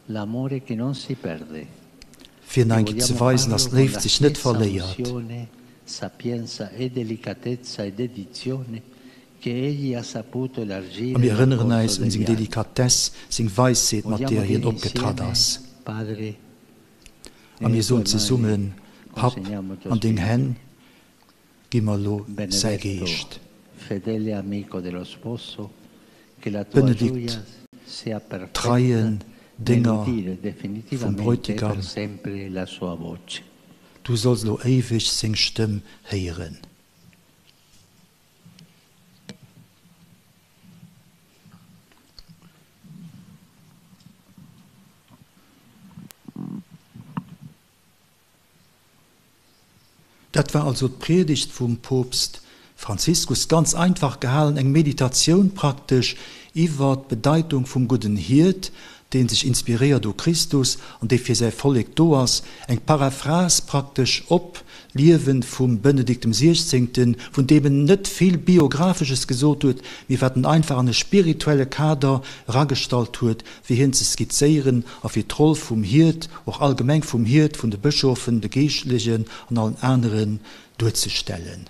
l'amore che non si perde. Fir E nach eng Kéier ze vogliamo weisen, dass farlo con d'Léift la sech net stessa verléiert. unzione, sapienza e delicatezza e dedizione che egli ha saputo A elargire mir nel erënneren corso äis un seng degli anni. Delikatess, seng Weisheet, mat Vogliamo deeër hien dire opgetratt insieme, ass. Padre, A nelle mir tue soen mani zesummen, Papp, consegniamo il tuo an deng spirito. Hänn gi mer elo säi Benedetto, Geescht. fedele amico dello sposo, che la tua Benedikt, gioia sia perfetta treien Dénger nell'udire vum definitivamente e Bräutigam, per sempre la sua voce. du solls elo éiweg seng Stëmm héieren. Dat war also d'Priedegt vum Poopst Franziskus, ganz einfach gehalen, eng Meditatioun praktesch iwwer d'Bedeitung vum gudden Hiert, dee sech inspiréiert u Christus an dee fir säi Vollek do ass, eng Paraphrase praktesch op Liewen vum Benedikt dem Siechzéngten, vun deem en net vill Biographesches gesot huet, mee wat en einfach an e spirituelle Kader eragestallt huet, fir hien ze skizzéieren a fir d'Roll vum Hiert, och allgemeng vum Hiert, vun de Bëschofen, de Geeschtlechen an allen aneren duerzestellen.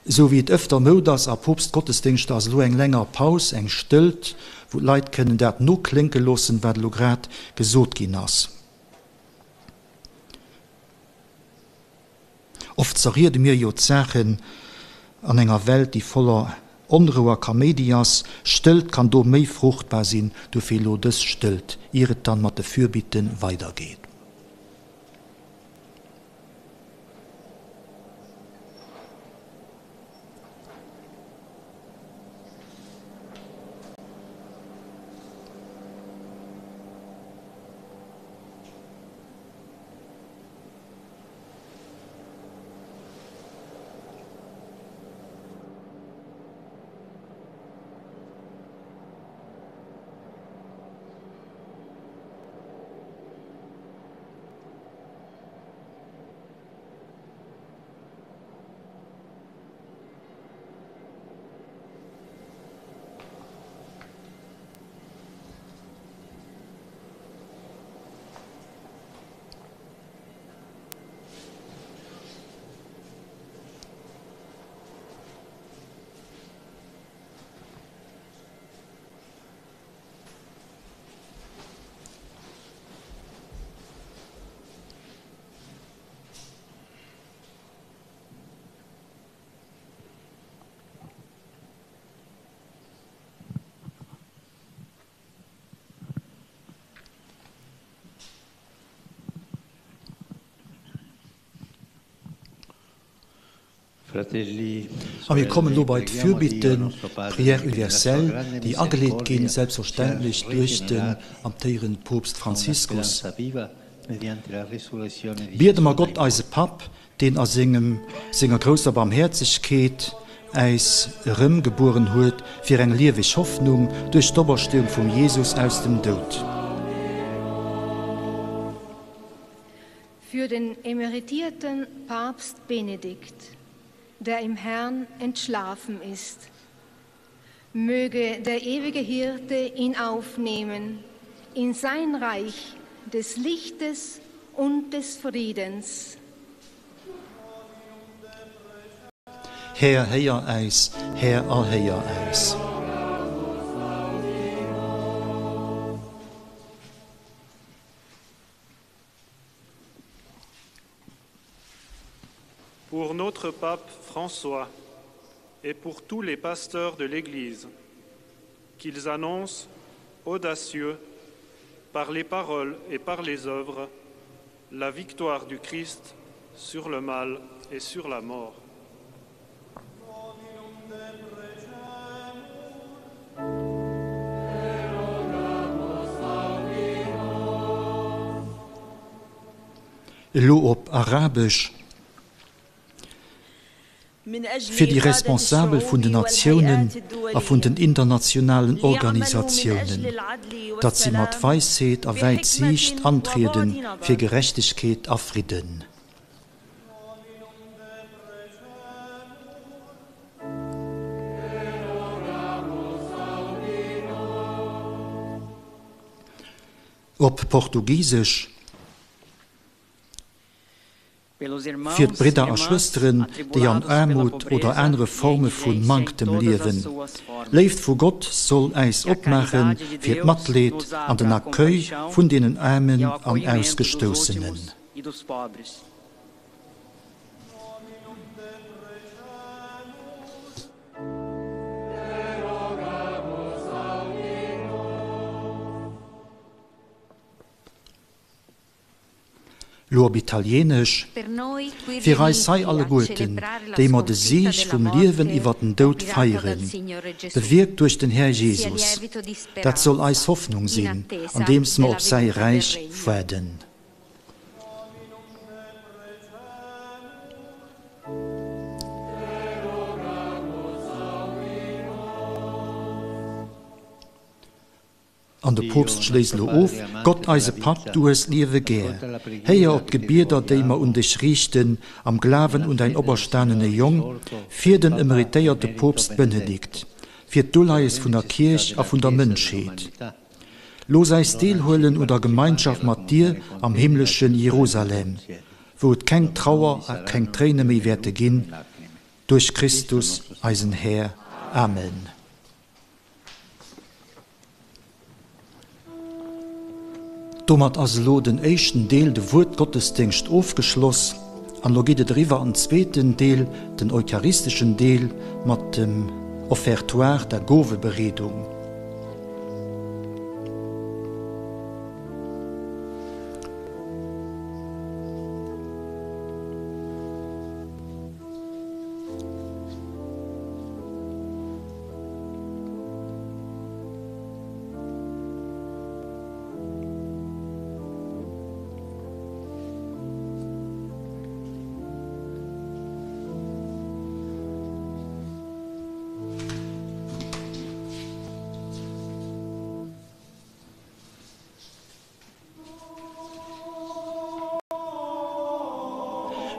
Esou wéi et ëfter Moud ass a Poopstgottesdéngschter, ass elo eng länger Paus, eng Stëllt, wou d'Leit kënnen dat noklénke loossen, wat elo grad gesot ginn ass. Oft zerriede mir jo d'Saachen an enger Welt, déi voller Onrou a Kaméidi ass. Stëllt kann do méi fruchtbar sinn, dofir elo dës Stëllt, ier et dann mat de Fürbitten weidergeet. A mir kommen elo bei d'Fürbitten, d'Prière universelle, déi ageleet ginn, selbstverständlech duerch den amtéierende Poopst Franziskus. Biede mer Gott, eise Papp, deen a sengem, senger grousser Barmhäerzegkeet äis erëmgebueren huet fir eng lieweg Hoffnung duerch d'Opersteeung vum Jesus aus dem Doud. Für den emeritierten Papst Benedikt, der im Herrn entschlafen ist. Möge der ewige Hirte ihn aufnehmen in sein Reich des Lichtes und des Friedens. Här, héier äis, Här, erhéier äis. Pour notre pape François et pour tous les pasteurs de l'Église, qu'ils annoncent audacieux par les paroles et par les œuvres la victoire du Christ sur le mal et sur la mort. Elo op Arabesch, Fir déi Responsabel vun den Natiounen a vun den internationalen Organisatiounen, datt si mat Weisheet a Wäitsiicht antriede fir Gerechtegkeet a Fridden. Op Portugisesch, Fir d'Bridder a Schwësteren, déi an Aarmut oder anere Forme vu Manktem liewen. D'Léift vu Gott soll äis opmaache fir d'Matleed an den Accueil vun deenen Aarmen an Ausgestoussenen. Lo op Italieenesch, Fir eis hei alleguerten, déi mer de Sieg vum Liewen iwwer den Doud feieren, bewierkt duerch den Här Jesus, dat soll eis Hoffnung sinn, andeems mer op säi Räich waarden. An de Poopst schléisst elo of, Gott eise Papp, du hues d'Liewe gär. Héier op d'Gebieder, déi mer un dech riichten, am Glawen un däin operstanene Jong, fir den emeritéierte Poopst Benedikt, fir d'Uleies vun der Kierch a vun der Mënschheet. Looss äis deelhuelen un der Gemeinschaft mat dir am himmleschen Jerusalem, wou et keng Trauer a keng Tréine méi wäerte ginn, duerch Christus, eisen Här. Amen. Domat ass elo den éischten Deel, de Wuertgottesdéngscht, ofgeschloss an elo geet et eriwwer an den zweeten Deel, den eucharisteschen Deel mat dem Offertoire, der Gowebereedung.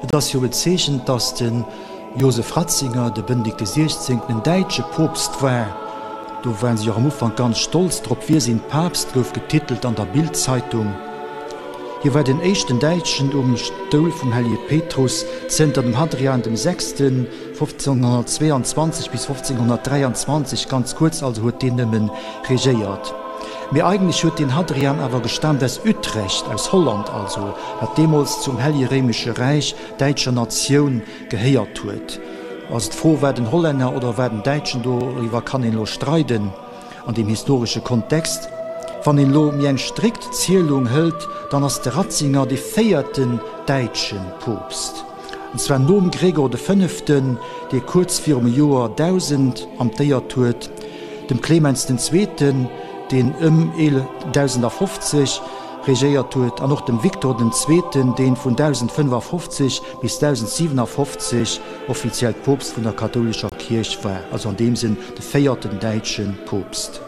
Et ass jo bezeechent, datt de Josef Ratzinger, de Benedikt de Siechzéngten, en däitsche Poopst war. Do waren si och am Ufank ganz stolz drop. Wir sind Papst gouf getitelt an der Bild-Zeitung. Hie war den éischten Däitschen um Stoul vum Hellege Petrus zënter dem Hadrian dem Sechsten, 1522 bis 1523, ganz kuerz also huet deen nëmme regéiert. Mee eigentlech huet den Hadrian awer gestaamt aus Utrecht, aus Holland also, wat deemools zum Hellege Réimesche Räich däitscher Natioun gehéiert huet. Also d'Fro, war den Hollänner oder war den Däitschen, doriwwer kann een elo streiden an deem historesche Kontext. Wann een elo méi eng strikt Zielung hëlt, dann ass de Ratzinger dee véierten däitsche Poopst. An zwar nom Gregor de Fënneften, dee kuerz virum Joer 1000 amtéiert huet, dem Clemens den Zweeten, deen ëm 1050. regéiert huet, an och dem Victor den Zweeten, deen vun 1055 bis 1057 offiziell Poopst vun der kathoulescher Kierch war, also an deem Sënn de véierten däitsche Poopst.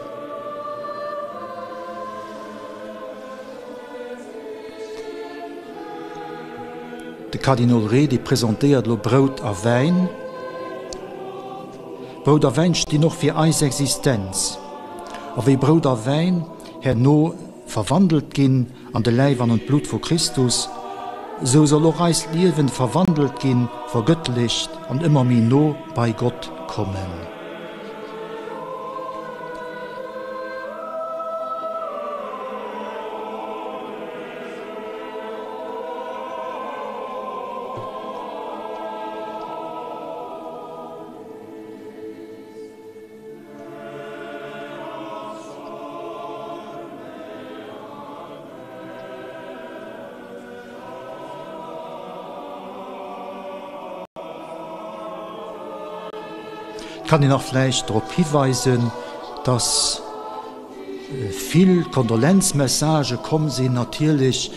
De Kardinol Re, dee presentéiert elo Brout a Wäin. Brout a Wäin stinn och fir eis Existenz. A wéi Brout a Wäin herno verwandelt ginn an de Läif an an d'Blutt vu Christus, esou soll och eist Liewen verwandelt ginn, vergëttlecht an ëmmer méi no bei Gott kommen. Et kann een nach vläicht drop hiweisen, dass vill Kondolenzmessagë komm sinn, natierlech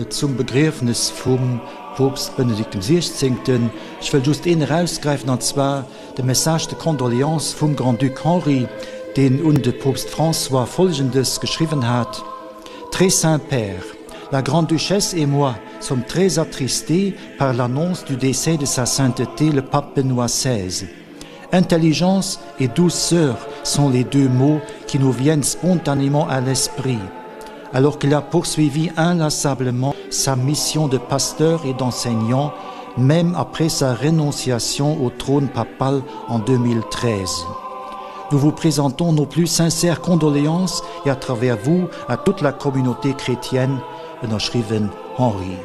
zum Begriefnes vum Poopst Benedikt dem Siechzéngten. Ech wëll just een erausgräifen, an zwar de Message de condoléances vum Grand-Duc Henri, deen un de Poopst François Folgendes geschriwwen hat, Très Saint Père, la Grande-Duchesse et moi sommes très attristés par l'annonce du décès de Sa Sainteté le Pape Benoît XVI. Intelligence et douceur sont les deux mots qui nous viennent spontanément à l'esprit, alors qu'il a poursuivi inlassablement sa mission de pasteur et d'enseignant, même après sa rénonciation au trône papal en 2013. Nous vous présentons nos plus sincères condoléances et à travers vous à toute la communauté chrétienne, ënnerschriwwen Henri.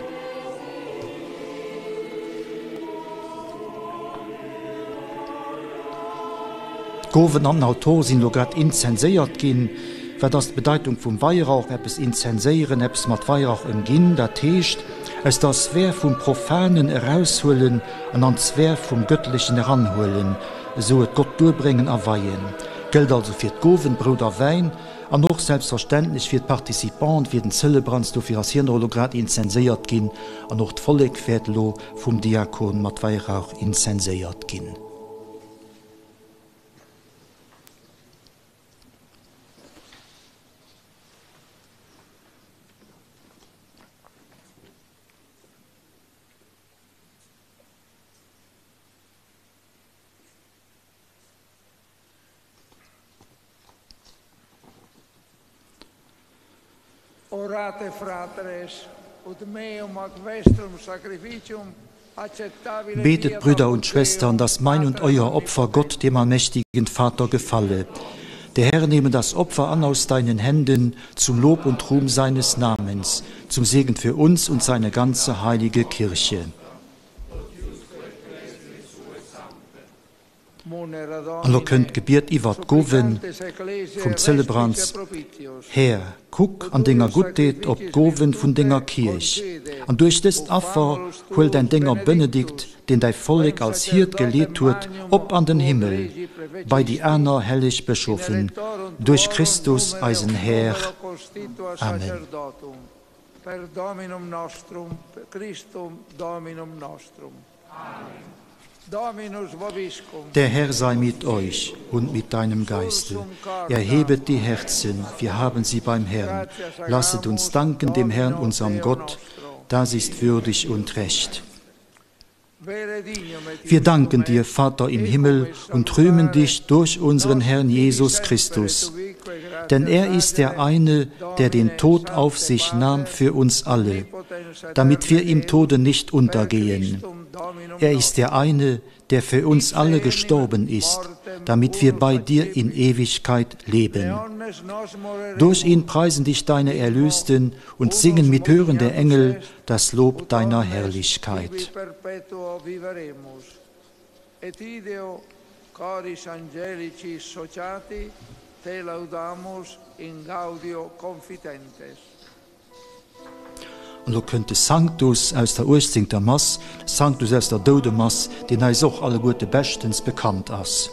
D'Gowen an den Altor sinn elo grad inzenséiert ginn. Wat ass d'Bedeitung vum Weirauch? Eppes inzenséieren, eppes mat Weirauch ëmginn, dat heescht aus der Sphär vum Profanen eraushuelen an an d'Sphär vum Gëttlechen eranhuelen, esou et Gott duerbréngen a weien. Gëllt also fir d'Gowen, Brout a Wäin, an och selbstverständlech fir d'Participanten, fir den Zelebrans, dofir ass hien och elo grad inzenséiert ginn, an och d'Vollek wäert elo vum Diakon mat Weirauch inzenséiert ginn. Orate fratres, ut meum ac vestrum sacrificium acceptabile Betet, fiat Brüder apud und Schwestern, Deum, dass mein und Patrem euer Opfer Gott, dem allmächtigen Vater, gefalle. Der Herr nehme das Opfer an aus deinen Händen zum Lob und Ruhm seines Namens, zum Segen für uns und seine ganze heilige Kirche. An elo kënnt d'Gebiet iwwert d'Gowe vum Zelebrans, Här, kuck an denger Gutteet op d'Gowe vun denger Kierch, an duerch dëst Affer huel däin Dénger Benedikt, deen däi Vollek als Hiert geleet huet, op an den Himmel bei déi aner helleg Bëschofen, duerch Christus, eisen Här. Amen. Der Herr sei mit euch und mit deinem Geiste. Erhebet die Herzen, wir haben sie beim Herrn. Lasset uns danken dem Herrn, unserem Gott, das ist würdig und recht. Wir danken dir, Vater im Himmel, und rühmen dich durch unseren Herrn Jesus Christus. Denn er ist der eine, der den Tod auf sich nahm für uns alle, damit wir im Tode nicht untergehen. Er ist der eine, der für uns alle gestorben ist, damit wir bei dir in Ewigkeit leben. Durch ihn preisen dich deine Erlösten und singen mit Hören der Engel das Lob deiner Herrlichkeit. Et ideo coris angelici sociati te laudamus in gaudio confitentes. An elo kënnt de Sanctus aus der uechtzéngter Mass, Sanctus aus der Doudemass, deen eis och alleguerte beschtens bekannt ass.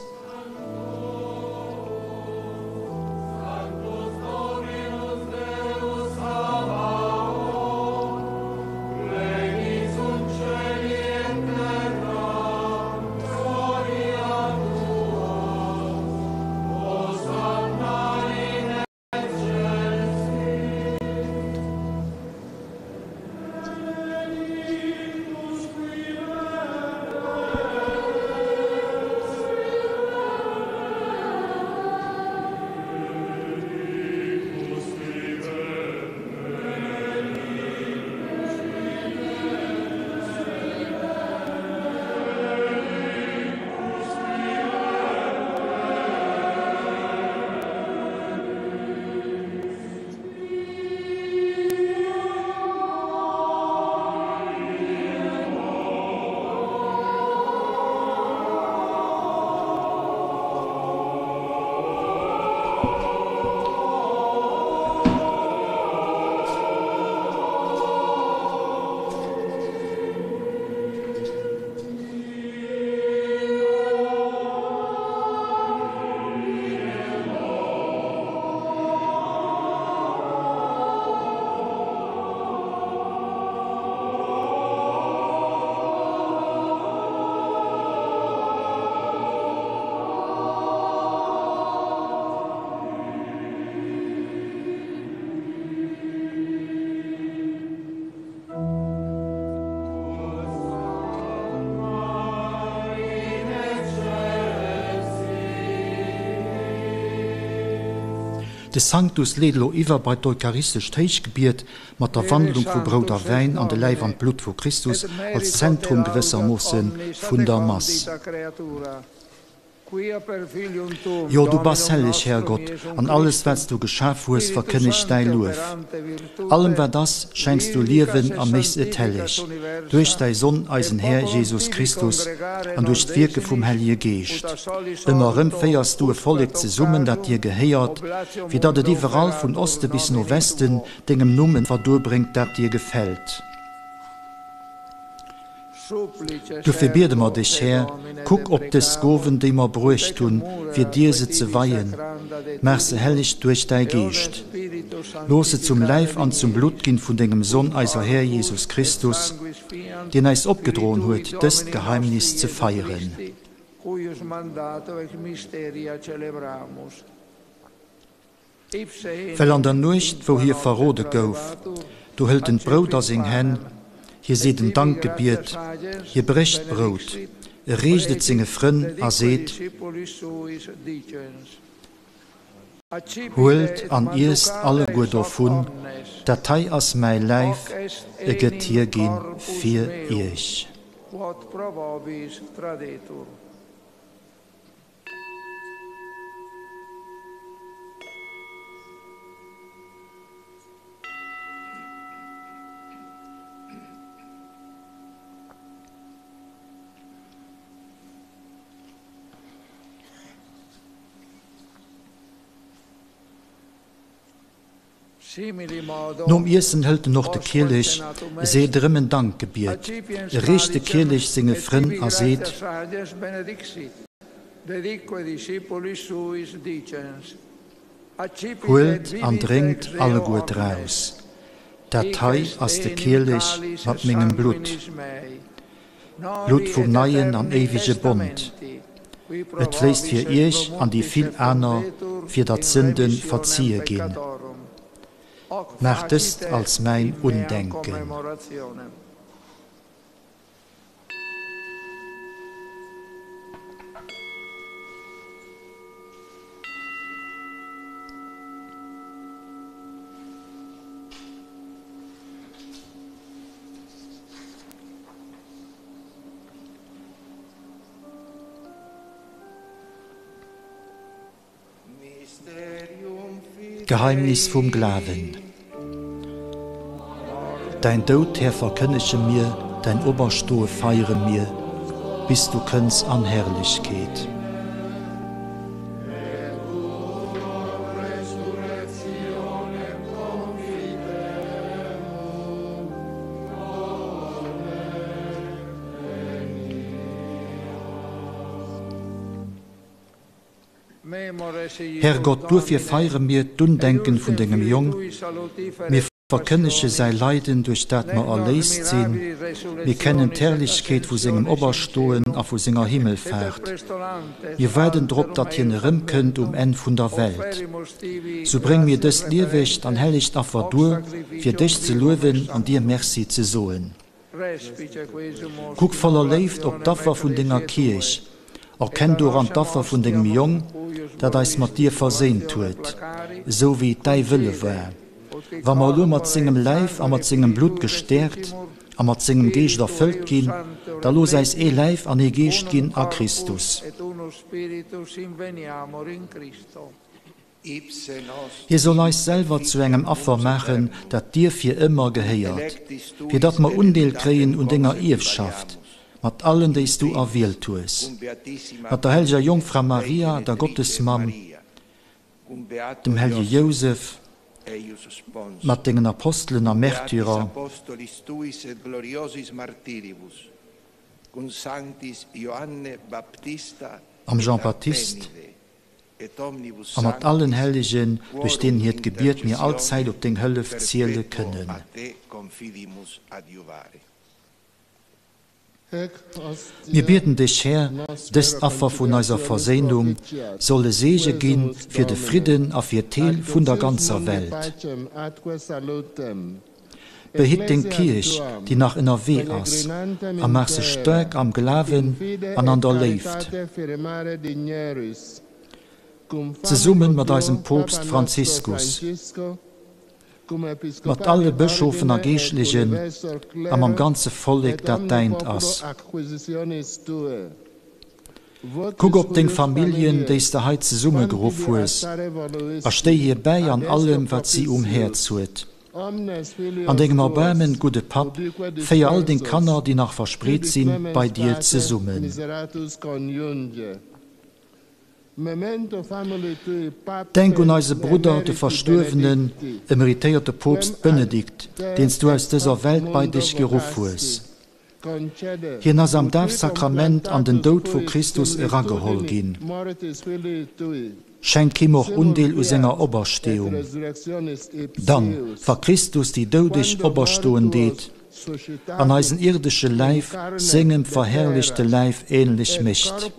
De Sanctus leet elo iwwer bei d'eucharistescht Héichgebiet mat der Wandlung vu Brout a Wäin an de Läif an d'Blutt vu Christus als Zentrum gewëssermoosse vun der Mass. Jo, du bass helleg, Härgott, an alles, wat s du geschaf hues, verkënnegt däi Luef. Allem, wat ass, schenks du Liewen a méchs et helleg, duerch däi Sonn, eisen Här Jesus Christus, an duerch d'Wierke vum Hellege Geescht. Ëmmer erëm féiers du e Vollek zesummen, dat dir gehéiert, fir datt et iwwerall, vun Oste bis no Westen, dengem Numm en Affer duerbréngt, dat dir gefält. Dofir biede mer dech, Här, kuck op dës Gowen, déi mer bruecht hunn, fir dir se ze weien, maach se helleg duerch däi Geescht. Looss se zum Läif an zum Blutt ginn vun dengem Sonn, eiser Här Jesus Christus, deen eis opgedroen huet, dëst Geheimnis ze feieren. Well an der Nuecht, wou hie verrode gouf, do hëlt en d'Brout a seng Hänn, hie seet en Dankgebiet, hie brécht d'Brout, e reecht et senge Frënn a seet. Huelt an iesst alleguer dovun, dat hei ass mäi Läif, e gëtt hierginn fir iech. Nom Iessen hëlt en och de Kielech, seet erëm en Dankgebiet, e reecht de Kielech senge Frënn a seet. Huelt an drénkt alleguer draus, dat hei ass de Kielech mat mengem Blutt. D'Blutt vum neien an éiwege Bond. Et fléisst fir iech an déi vill aner, fir datt d'Sënde verzie ginn. Maacht dëst als mäin Undenken. D'Geheimnis vum Glawen. Däin Doud, Här, verkënnege mir, däin Operstoe feiere mir, bis du kënns an Herrlechkeet. Herrgott, duerfir feiere mir d'Undenken vun dengem Jong, mir verkënnege säi Leiden, duerch dat mer erléist sinn, mir kennen d'Herrlechkeet vu sengem Operstoen a vu senger Himmelfaart. Mir waarden drop, datt hien erëmkënnt um Enn vun der Welt. Sou bréng mir dëst liewegt an hellegt Affer duer, fir dech ze luewen an dir Merci ze soen. Kuck voller Léift op d'Affer vun denger Kierch, erkenn doran d'Affer vun dengem Jong, dat eis mat dir verséint huet, esou wéi et däi Wëlle war. Wa mer elo mat sengem Läif a mat sengem Blutt gestäerkt a mat sengem Geescht erfëllt ginn, da looss äis ee Läif an ee Geescht ginn a Christus. Hie soll eis selwer zu engem Affer maachen, dat dir fir ëmmer gehéiert, fir datt mer Undeel kréien un denger Ierfschaft, mat allen, déi s du erwielt hues, mat der helleger Jongfra Maria, der Gottesmamm, dem hellege Jousef, mat dengen Apostelen a Märtyrer, mam Jean-Baptiste, A mat allen Hellegen, duerch deenen hiert Gebiet mir allzäit op deng Hëllef ziele kënnen. Mir bieden dech, Här, dëst Affer vun eiser Verséinung soll e Seege gi fir de Fridden a fir d'Heel vun der ganzer Welt. Behitt deng Kierch, déi nach ënnerwee ass, a maach se staark am Glawen an an der Léift. Zesummen mat eisem Poopst Franziskus, mat alle Bëschofen a Geeschtlechen a mam ganze Vollek, dat däint ass. Kuck op deng Familljen, déi s de hei zesummegeruff hues, a stéi hir bäi an allem, wat si um Häerz huet. An dengem Erbaarmen, gudde Papp, féier all deng Kanner, déi nach verspreet sinn, bei dir zesummen. Denk un eise Brudder, de verstuerwenen, emeritéierte Poopst Benedikt, deen s du aus dëser Welt bei dech geruff hues. Hien ass am Dafsakrament an den Doud vu Christus erageholl ginn. Schenk him och Undeel u senger Opersteeung. Dann, wa Christus déi Doudeg operstoen deet, an eisen ierdesche Läif sengem verherrlechte Läif änlech mécht.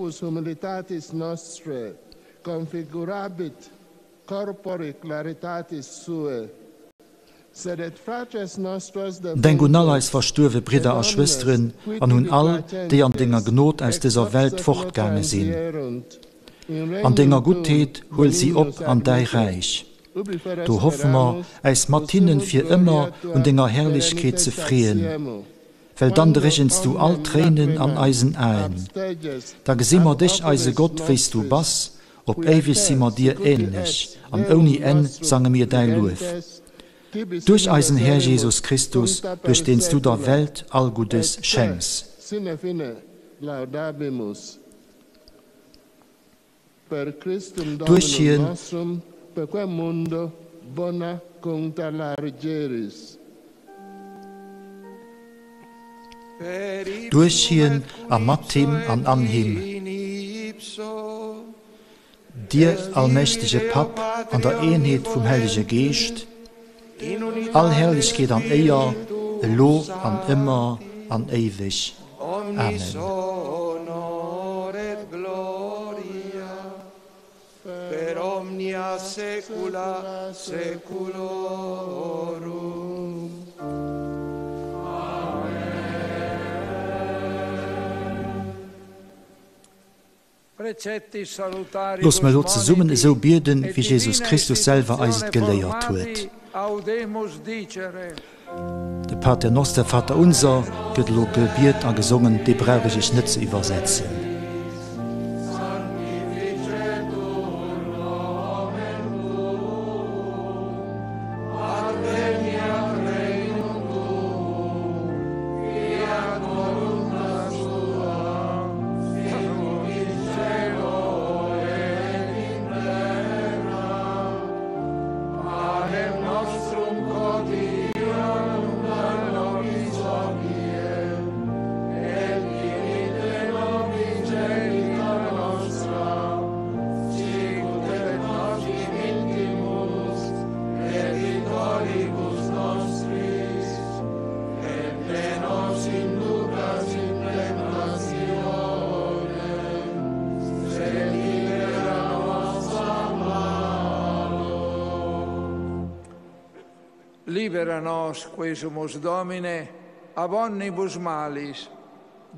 Denk un all eis verstuerwe Bridder a Schwësteren an un all, déi an denger Gnod aus dëser Welt fortgaange sinn. An denger Guttheet huel si op an däi Räich. Do hoffe mer, äis mat hinnen fir ëmmer un denger Herrlechkeet ze freeën, well dann dréchens du all Tréinen an eisen Aen. Da gesi mer dech, eise Gott, wéi s du bass, op éiweg si mer dir änlech, an ouni Enn sange mir däi Luef. Duerch eisen Här Jesus Christus, duerch deen s du der Welt all Guddes schenks. Per Christum Duerch Dominum hien. nostrum, per quem mundo bona cuncta largeris. Duerch hien a mat him an an him. Dir allmächtege Papp, an der Eenheet vum Hellege Geescht, all Herrlechkeet an Éier, elo an ëmmer an éiweg. Amen. Looss mer elo zesummen esou bieden, wéi Jesus Christus selwer eis et geléiert huet. De Pater Noster, Vater unser gëtt elo gebiet a gesongen, dee brauch ech iech net ze iwwersetzen. Libera nos, quesumus Domine, ab omnibus malis,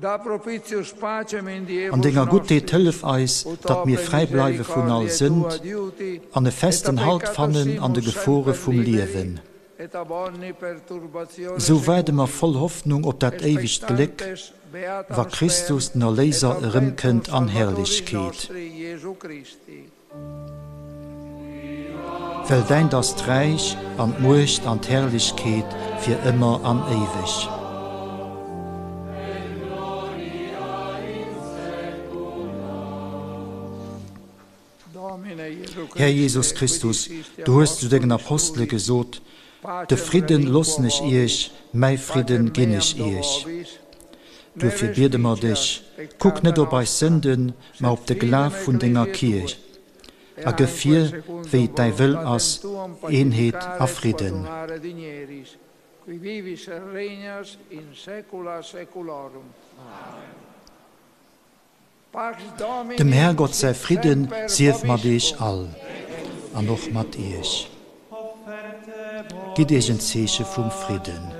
da propitius pacem in An diebus denger Guttheet nostris, hëllef eis, ut datt mir ope fräi bleiwe vun all misericordiae Sënd tua adiuti an e et a festen Halt peccato fannen an de simus Gefore semper vum liberi Liewen. et ab onni perturbatione Esou waarde mer securi, voll Hoffnung op dat éiwegt Gléck, expectantes wa beatam Christus spem den et Erléiser adventum erëmkënnt an Salvatoris Herrlechkeet. nostri Jesu Christi. Well däint ass d'Räich an d'Muecht an d'Herrlechkeet fir ëmmer an éiweg. Här Jesus Christus, du hues zu dengen Apostele gesot, De Fridden loossen ech iech, mäi Fridden ginn ech iech. Duerfir biede mer dech, Kuck net op eis Sënden, ma op de Glaf vun denger Kierch, a gëff hir, wéi et däi Wëll ass, Eenheet a Fridden. Dem Härgott säi Fridden sief mat iech all. An och mat iech. Gitt iech en Zeeche vum Fridden.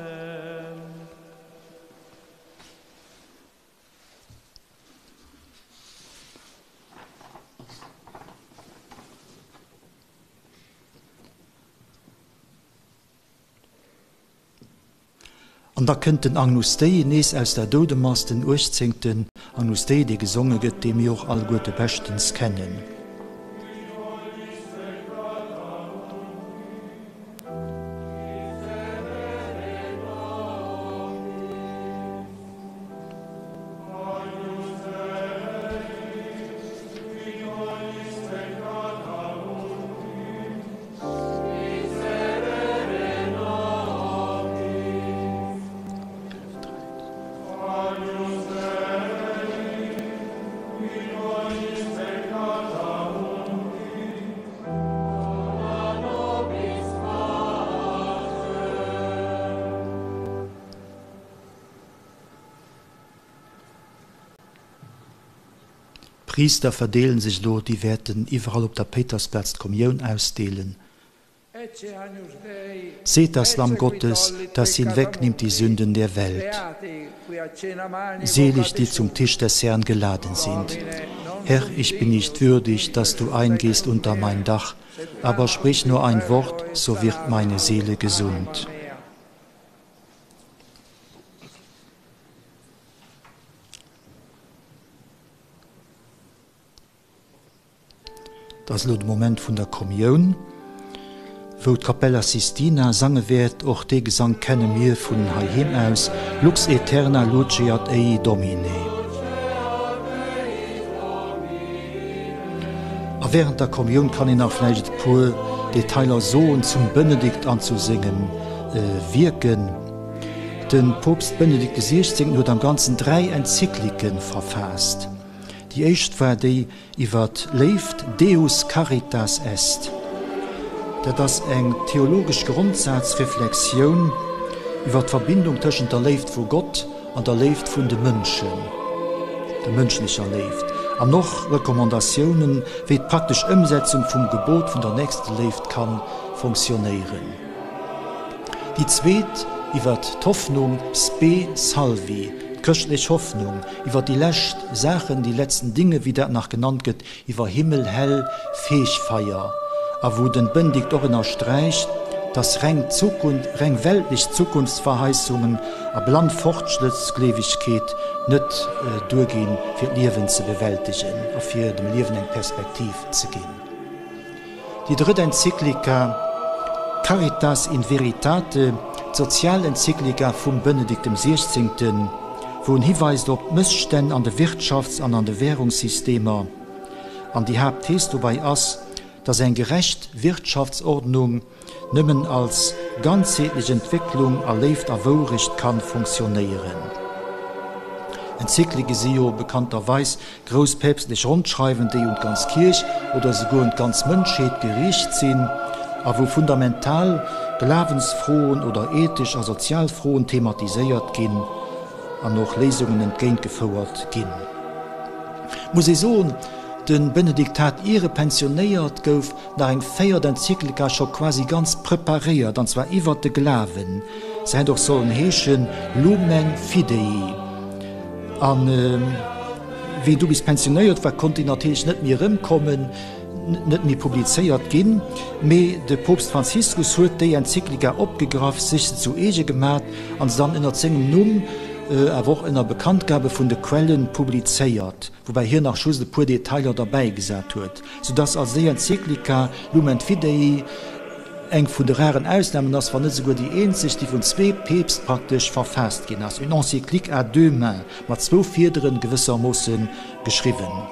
An da kënnt den Agnus Dei nees aus der Doudemass, den uechtzéngten Agnus Dei, dee gesonge gëtt, dee mir och alleguerte beschtens kennen. D'Priister verdeelen sech elo, déi wäerten iwwerall op der Péitersplaz d'Kommioun ausdeelen. Seht das Lamm Gottes, das hinwegnimmt die Sünden der Welt. Selig, die zum Tisch des Herrn geladen sind. Herr, ich bin nicht würdig, dass du eingehst unter mein Dach, aber sprich nur ein Wort, so wird meine Seele gesund. Et ass elo de Moment vun der Kommioun, wou d'Capella Sistina sange wäert. Och dee Gesank kenne mir vun heiheem aus, Lux aeterna luceat ei Domine. A während der Kommioun kann een nach vläicht e puer Detailer soen zum Benedikt an zu sengem Wierken. De Poopst Benedikt de Siechzéngten huet am Ganzen 3 Enzyklike verfaasst. Déi éischt war déi iwwer d'Léift, Deus caritas est. Dat ass eng theologesch Grondsazreflexioun iwwer d'Verbindung tëschent der Léift vu Gott an der Léift vun de Mënschen, der mënschlecher Léift, an och Recommandatiounen, wéi d'praktesch Ëmsetzung vum Gebot vun der Nächsteléift ka fonctionnéieren. Déi zweet iwwer d'Hoffnung, Spe salvi, d'chrëschtlech Hoffnung, Iwwer déi lescht Saachen, die letzten Dinge, wéi dat nach genannt gëtt, iwwer Himmel, Häll, Feegfeier, a wou den Benedikt och ënnersträicht, dass reng Zukun reng weltlech Zukunftsverheißungen a blann Fortschrëttsgleewegkeet net duerginn, fir d'Liewen ze bewältegen a fir dem Liewen eng Perspektiv ze ginn. Déi drëtt Enzyklika, Caritas in Veritate, d'Sozialenzyklika vum Benedikt dem Siechzéngten, wou en hiweist op d'Mësstänn an de Wirtschafts an an de Währungssystemer. An déi Haaptthees dobäi ass, datt eng gerecht Wirtschaftsordnung nëmmen als ganzheetlech Entwécklung a Léift a Wourecht kann fonctionnéieren. Enzyklike si jo bekannterweis Grouss päpstlech Rondschreiwen, déi un d'ganz Kierch oder esouguer un d'ganz Mënschheet geriicht sinn a wou fundamental Glawensfroen oder ethesch a sozial Froen thematiséiert ginn an och Léisungen entgéintgefouert ginn. Muss ee soen, de Benedikt hat, ier e pensionéiert gouf, nach eng véiert Enzyklika scho quasi ganz preparéiert, an zwar iwwert de Glawen. Se hätt och sollen heeschen Lumen Fidei. A wéi en du bis pensionéiert war, konnt déi natierlech net méi erëmkommen, net méi publizéiert ginn. Mee de Poopst Franziskus huet déi Enzyklika opgegraff, sech se zu eege gemat an se dann ënnert sengem Numm, awer och ënner Bekanntgabe vun de Quellen, publizéiert, woubäi hien nach just e puer Detailer derbäigesat huet, soudass also déi Enzyklika Lumen Fidei eng vun de raren Ausnamen ass, wann net esouguer déi eenzeg, déi vun zwee Peepst praktesch verfaasst ginn ass, une encyclique à deux mains, mat zwou Fiederen gewëssermoosse geschriwwen.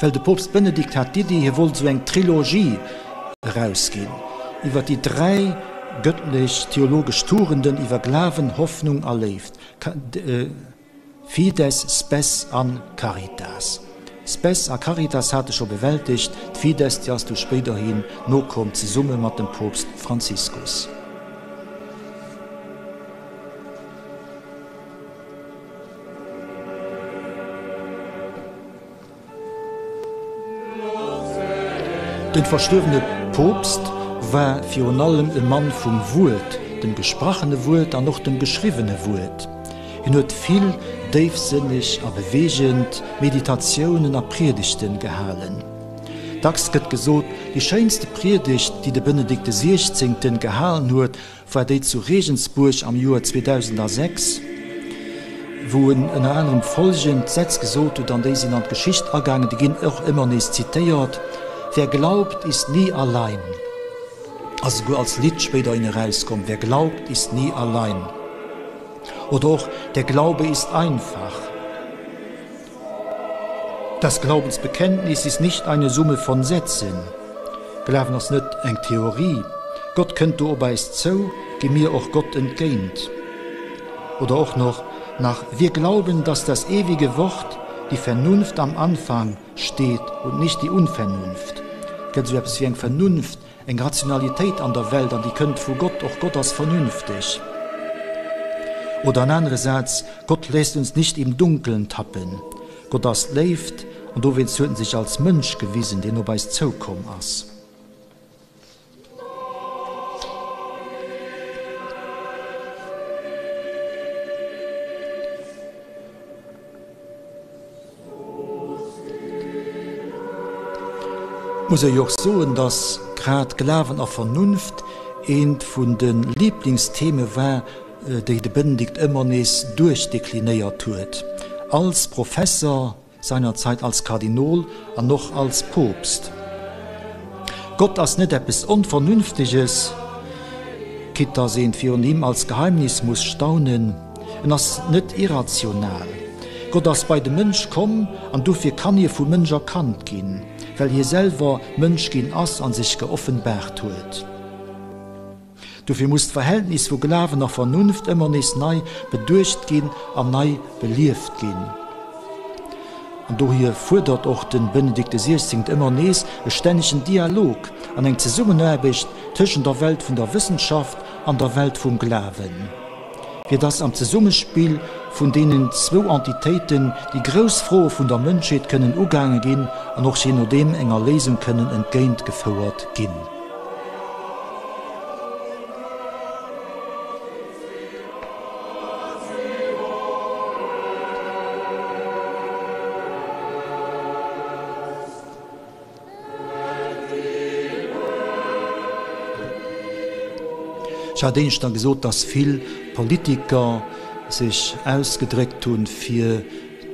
Well de Poopst Benedikt hat d'Iddi, hie wollt esou eng Trilogie erausginn iwwer déi dräi gëttlech theologesch Tugenden, iwwer Glawen, Hoffnung a Léift. Fides, Spes an Caritas. Spes a Caritas hate scho bewältegt, d'Fides, déi ass du spéiderhin nokomm, zesumme mat dem Poopst Franziskus. Den verstuerwene Poopst war virun allem e Mann vum Wuert, dem gesprachene Wuert an och dem geschriwwene Wuert. Hien huet vill déifsënneg a beweegend Meditatiounen a Priedegten gehalen. Dacks gëtt gesot, déi schéinste Priedegt, déi de Benedikt de Siechzéngten gehalen huet, war déi zu Regensburg am Joer 2006, wou en ënner anerem folgend Sätz gesot huet, an déi sinn an d'Geschicht agaangen, déi ginn och ëmmer nees zitéiert, Wer glaubt, ist nie allein. Ass esouguer als Lidd spéiderhin erauskomm, Wer glaubt, ist nie allein. Oder och, Der Glaube ist einfach. Das Glaubensbekenntnis ist nicht eine Summe von Sätzen. Glawen ass net eng Theorie. Gott kënnt do op äis zou, gi mir och Gott entgéint. Oder och noch nach, Wir glauben, dass das ewige Wort, die Vernunft am Anfang steht und nicht die Unvernunft. Et gëtt esou eppes wéi eng Vernunft, Eng Rationalitéit an der Welt, an déi kënnt vu Gott, och Gott ass vernünfteg. Oder en anere Saz, Gott lässt uns nicht im Dunkeln tappen. Gott ass d'Léift, an dowéinst huet en sech als Mënsch gewisen, deen op eis zoukomm ass. Muss ee jo och soen, datt grad Glawen a Vernunft eent vun de Liblingstheme war, déi de Benedikt ëmmer nees duerchdeklinéiert huet, als Professer, seinerzeit als Kardinol an och als Poopst. Gott ass net eppes Onvernünfteges, quitte datt een virun him als Geheimnis muss staunen. En ass net irrational. Gott ass bei de Mënsch komm an dofir kann hie vum Mënsch erkannt ginn, well hie selwer Mënsch ginn ass a sech geoffenbaart huet. Dofir muss d'Verhältnis vu Glawen a Vernunft ëmmer nees nei beduecht ginn an nei belieft ginn. An dohier fuerdert och de Benedikt XVI. Ëmmer nees e stännegen Dialog an eng Zesummenaarbecht tëschent der Welt vun der Wëssenschaft an der Welt vum Glawen. fir dass am Zesummespill vun deenen zwou Entitéiten déi grouss Froe vun der Mënschheet kënnen ugaange ginn an och jee nodeem enger Léisung kënnen entgéint gefouert ginn. Ech hat éischter gesot, dass vill Politiker sech ausgedréckt hunn, fir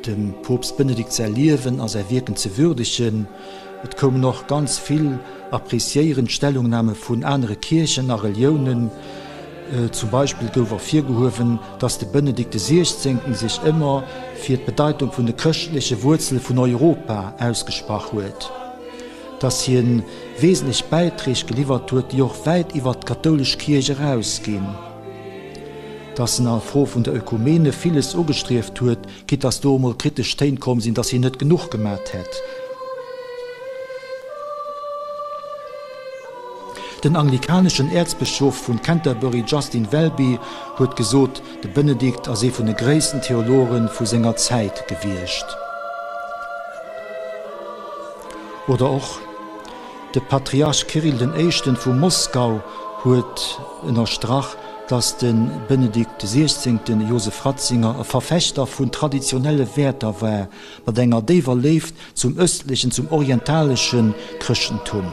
dem Poopst Benedikt säi Liewen a säi Wierken ze würdegen. Et koumen och ganz vill appreciéierend Stellungname vun anere Kierchen a Reliounen. Zum Beispill gouf ervirgehuewen, dass de Benedikt de Siechzéngten sech ëmmer fir d'Bedeitung vun de chrëschtleche Wuerzele vun Europa ausgesprach huet, dass hie wesentlech Bäiträg geliwwert huet, déi och wäit iwwer d'kathoulesch Kierch erausginn, dass en a Fro vun der Ökumene villes ugestrieft huet, quitte dass do emol kritesch Téin komm sinn, dass hien net genuch gemat hätt. Den anglikaneschen Äerzbëschof vun Canterbury Justin Welby huet gesot, de Benedikt ass ee vun de gréissten Theologe vu senger Zäit gewiescht. Oder och de Patriarch Kirill den Éischten vu Moskau huet ënnerstrach, datt de Benedikt de Siechzéngten, Josef Ratzinger, e Verfechter vun traditionelle Wäerter war, mat enger déiwer Léift zum östlechen, zum orientalesche Chrëschtentum.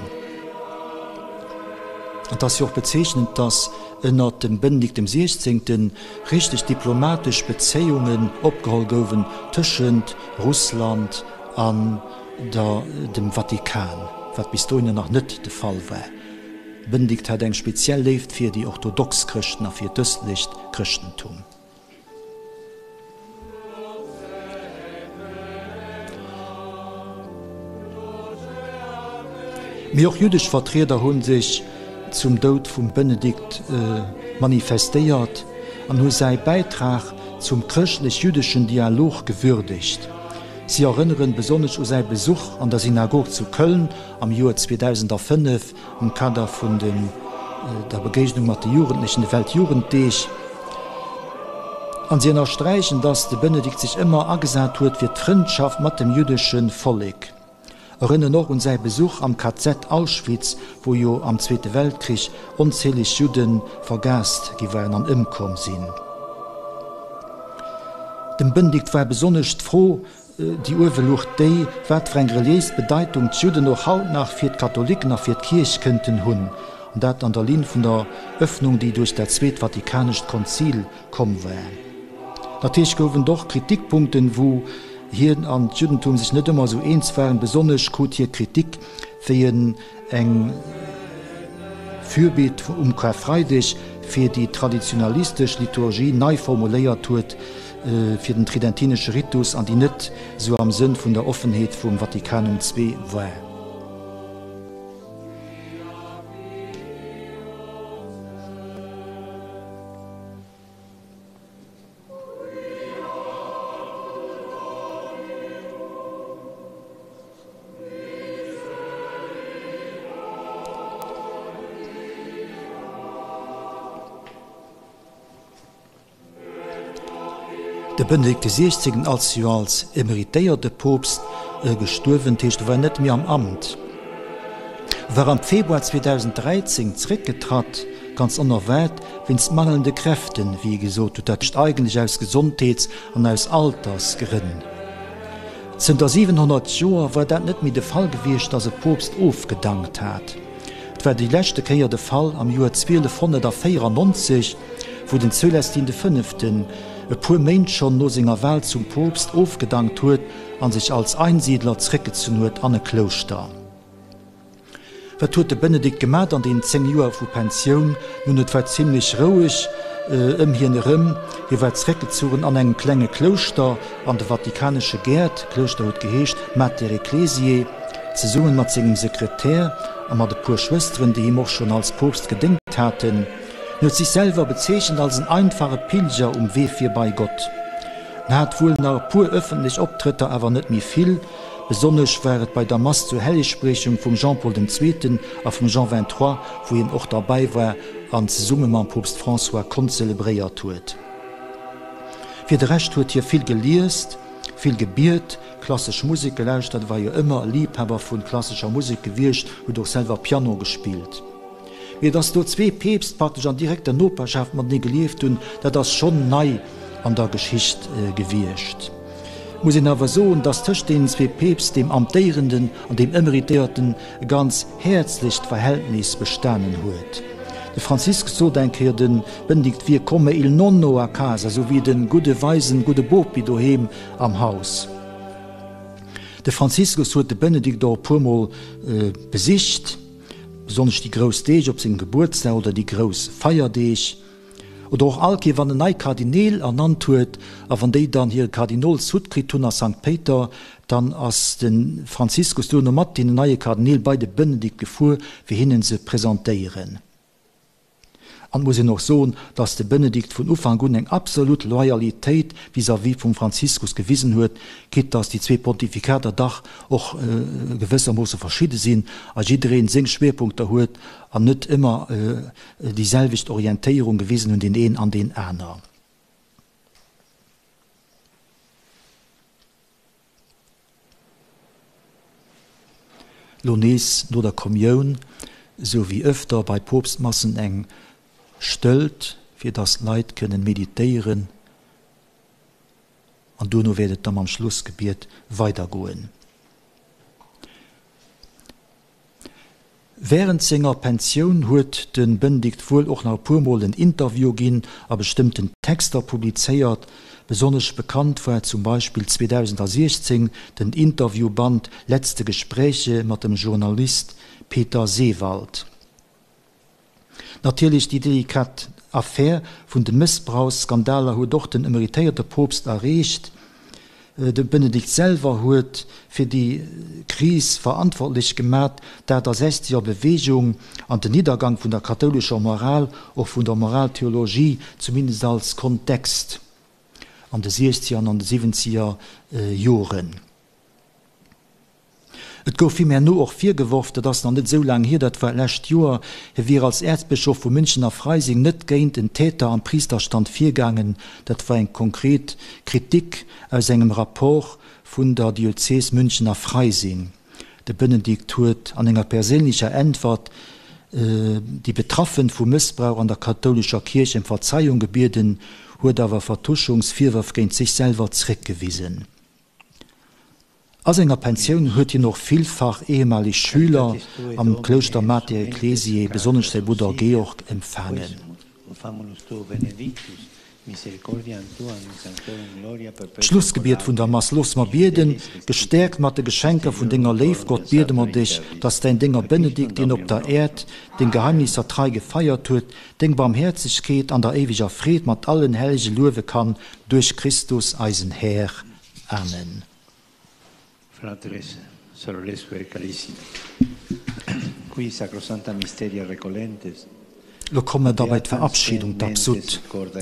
Et ass jo och bezeechnend, datt ënner dem Benedikt dem Siechzéngte richteg diplomatesch Bezéiungen opgeholl gouwen tëschent Russland an der dem Vatikan, wat bis dohinner nach net de Fall war. Benedikt hat eng speziell Léift fir déi orthodox Chrëschten a fir d'östlecht Chrëschtentum. Mee och jüddesch Vertrieder hu sech zum Doud vum Benedikt manifestéiert an hu säi Bäitrag zum chrëschtlech-jüddeschen Dialog gewürdegt. Si erënneren besonnesch u säi Besuch an der Synagog zu Köln am Joer 2005, Am Kader vun der Begéignung mat de Jugendlechen, de Weltjugenddeeg. An si ënnersträichen, datt de Benedikt sech ëmmer agesat huet fir d'Frëndschaft mat dem jüddesche Vollek. Erënneren och un säi Besuch am KZ Auschwitz, wou jo am Zweete Weltkrich onzähleg Judde vergaast gi waren an ëmkomm sinn. Dem Benedikt war besonnesch d'Fro. déi uewe luch déi, wat fir eng reliéis Bedeitung d'Judden och haut nach fir d'Katholiken a fir d'Kierch kënnten hunn, an dat an der Linn vun der Öffnung, déi duerch dat Zweet Vatikanescht Konzil komm war. Natierlech gouf et och Kritikpunkten, wou hien an d'Juddentum sech net ëmmer esou eens waren. Besonnesch krut hie Kritik, wéi en eng Fürbitt um Karfreideg fir déi traditionalistesch Liturgie nei formuléiert huet fir den tridentinesche Ritus an déi net esou am Sënn vun der Offenheet vum Vatikanum ii war. De Benedikt XVI. Ass jo als emeritéierte Poopst gestuerwen, dat heescht e war net méi am Amt. E war am Februar 2013 zeréckgetratt, ganz onerwaart, wéinst mangelnde Kräften, wéi e gesot huet, dat heescht eigentlech aus Gesondheets an aus Altersgrënn. Zënter 700 Joer war dat net méi de Fall gewiescht, datt e Poopst ofgedankt hat. Et war déi leschte Kéier de Fall am Joer 1294, wou den Cölestin de Fënneften e puer Méint schonn no senger Wal zum Poopst ofgedankt huet a sech als Einsiedler zréckgezunn huet an e Klouschter. Wat huet de Benedikt gemat an deenen 10 Joer vu Pensioun? Nun, et war zimlech roueg ëm hien erëm. Hie war zréckgezugen an engem klenge Klouschter an de Vatikanesche Gäert, d'Klouschter huet geheescht Mater Ecclesiae, zesummen mat sengem Sekretär a mat e puer Schwësteren, déi him och schonn als Poopst gedéngt haten. Hien huet sech selwer bezeechent als en einfache Pilger um Wee fir bei Gott. En hat wuel nach e puer ëffentlech Optrëtter, awer net méi vill. Besonnesch war et bei der Mass zur Hellegspriechung vum Jean-Paul den Zweeten a vum Jean 23, wou hien och derbäi war an zesumme mam Poopst François konzelebréiert huet. Fir de Rescht huet hie vill geliest, vill gebiet, klassesch Musek gelauschtert, war jo ëmmer e Liibhaber vu klassescher Musek gewiescht, huet och selwer Piano gespillt. Mee dass do zwee Peepst praktesch an direkter Noperschaft matenee gelieft hunn, dat ass schonn nei an der Geschicht gewiescht. Muss een awer soen, dass tëscht deenen zwee Peepst, deem amtéierenden an deem emeritéierten, e ganz häerzlecht Verhältnis bestanen huet. De Franziskus sot eng Kéier, de Benedikt wier come il nonno a casa, esou wéi de gudde weisen, gudde Bopi doheem am Haus. De Franziskus huet de Benedikt och e puermol besicht. Besonnesch déi grouss Deeg op sengem Gebuertsdag oder déi grouss Feierdeeg. Oder och all Kéier wann en nei Kardineel ernannt huet a wann déi dann hire Kardinolshutt kritt hunn a Sankt Péiter, dann ass de Franziskus duerno mat deenen neie Kardineel bei de Benedikt gefuer fir hinnen se presentéieren. An et muss een och soen, dass de Benedikt vun Ufank un eng absolut Loyalitéit vis-à-vis vum Franziskus gewisen huet, quitte dass déi zwee Pontifikater dach och gewëssermoosse verschidde sinn a jiddereen seng Schwerpunkter huet an net ëmmer déi selwecht Orientéierung gewisen hunn, deen een an deen aner. Lo nees no der Kommioun, sou wéi öfter bei Poopstmassen eng Stëllt, fir dass d'Leit kënnen meditéieren, an duerno wäert et da mam Schlussgebiet weidergoen. Wärend senger Pensioun huet de Benedikt wuel och nach e puer Mol en Interview ginn a bestëmmten Texter publizéiert. Besonnesch bekannt war zum Beispill 2016 den Interviewband Letzte Gespräche mat dem Journalist Peter Seewald. Natierlech déi delikat Affär vun de Mëssbrauchsskandaler huet och den emeritéierte Poopst erreecht. De Benedikt selwer huet fir déi Kris verantwortlech gemat, d'Aachtasechzeger Beweegung an den Niddergang vun der kathoulescher Moral, och vun der Moraltheologie, zumindest als Kontext an de Siechzeger an an de Siwwenzeger Joren. Et gouf him herno och virgeworf, dat ass nach net esou laang hier, dat war d'lescht Joer, hie wier als Äerzbëschof vu München a Freising net géint en Täter am Priisterstand virgaangen. Dat war eng konkret Kritik aus engem Rapport vun der Diözes München a Freising. De Benedikt huet an enger perséinlecher Äntwert déi Betraffen vu Mëssbrauch an der kathoulescher Kierch ëm Verzeiung gebieden, huet awer Vertuschungsvirwërf géint sech selwer zréckgewisen. A senger Pensioun huet hien och villfach ehemaleg Schüler am Klouschter Mater Ecclesiae, besonnesch säi Brudder Georg, empfaangen. D'Schlussgebiet vun der Mass Looss mer bieden, Gestäerkt mat de Geschenker vun denger Léift, Gott, biede mer dech, dass däin Dénger Benedikt, deen op der Äerd deng Geheimnisser trei gefeiert huet, deng Barmhäerzegkeet an der éiweger Freed mat allen Hellege luewe kann, duerch Christus, eisen Här. Amen. Fratres, sorolesque carissimi, qui sacrosanta mysteria recolentes, Lo komme mer da bei d'Verabschiedung, d'Absut.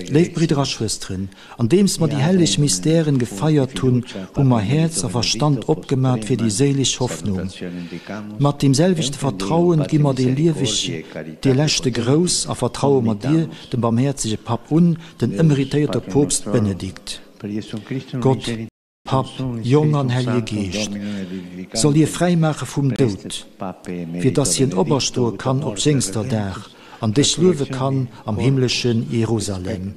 Léif Bridder a Schwësteren, andeems mer déi helleg Mystèren gefeiert hunn, hu mer Häerz a Verstand opgemat fir déi séileg Hoffnung. Mat deem selwechte Vertrauen gi mer dee lieweg, dee leschte Grouss a vertraue mer dir, dem barmhäerzege Papp, un, den emeritéierte Poopst Benedikt. Gott, Papp, Jong an Hellje Geescht, soll hie fräi maache vum Doud, fir dass hien operstoe kann op jéngster Dag an dech luewe kann am himmleschen Jerusalem.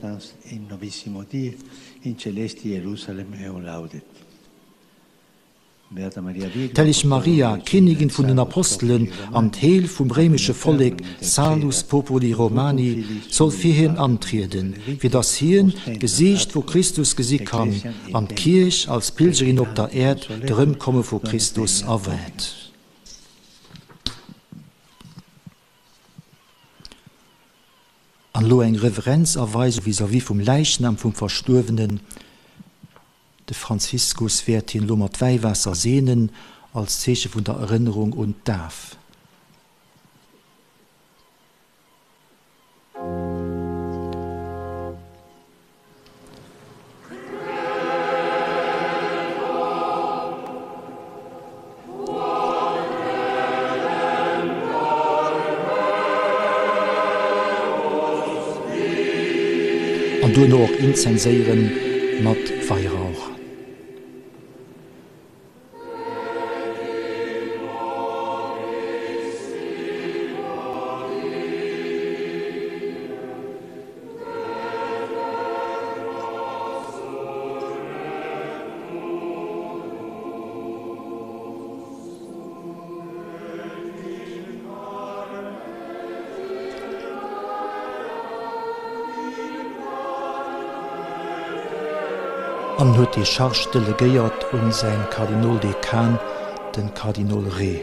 D'Helleg Maria, Kinnigin vun den Apostelen an d'Heel vum réimesche Vollek, Salus populi Romani, soll fir hien antrieden, fir datt hien d'Gesiicht vu Christus gesi kann an d'Kierch als Pilgerin op der Äerd d'Erëmkomme vu Christus erwaart. An elo eng Reverenzerweisung vis-à-vis vum Läichnam vum Verstuerwenen. De Franziskus wäert hien elo mat Wäiwaasser seenen, als Zeeche vun der Erënnerung un d'Daf. An duerno och inzenséieren mat Weihrauch. An huet déi Charge delegéiert un säin Kardinoldekan, den Kardinol Re.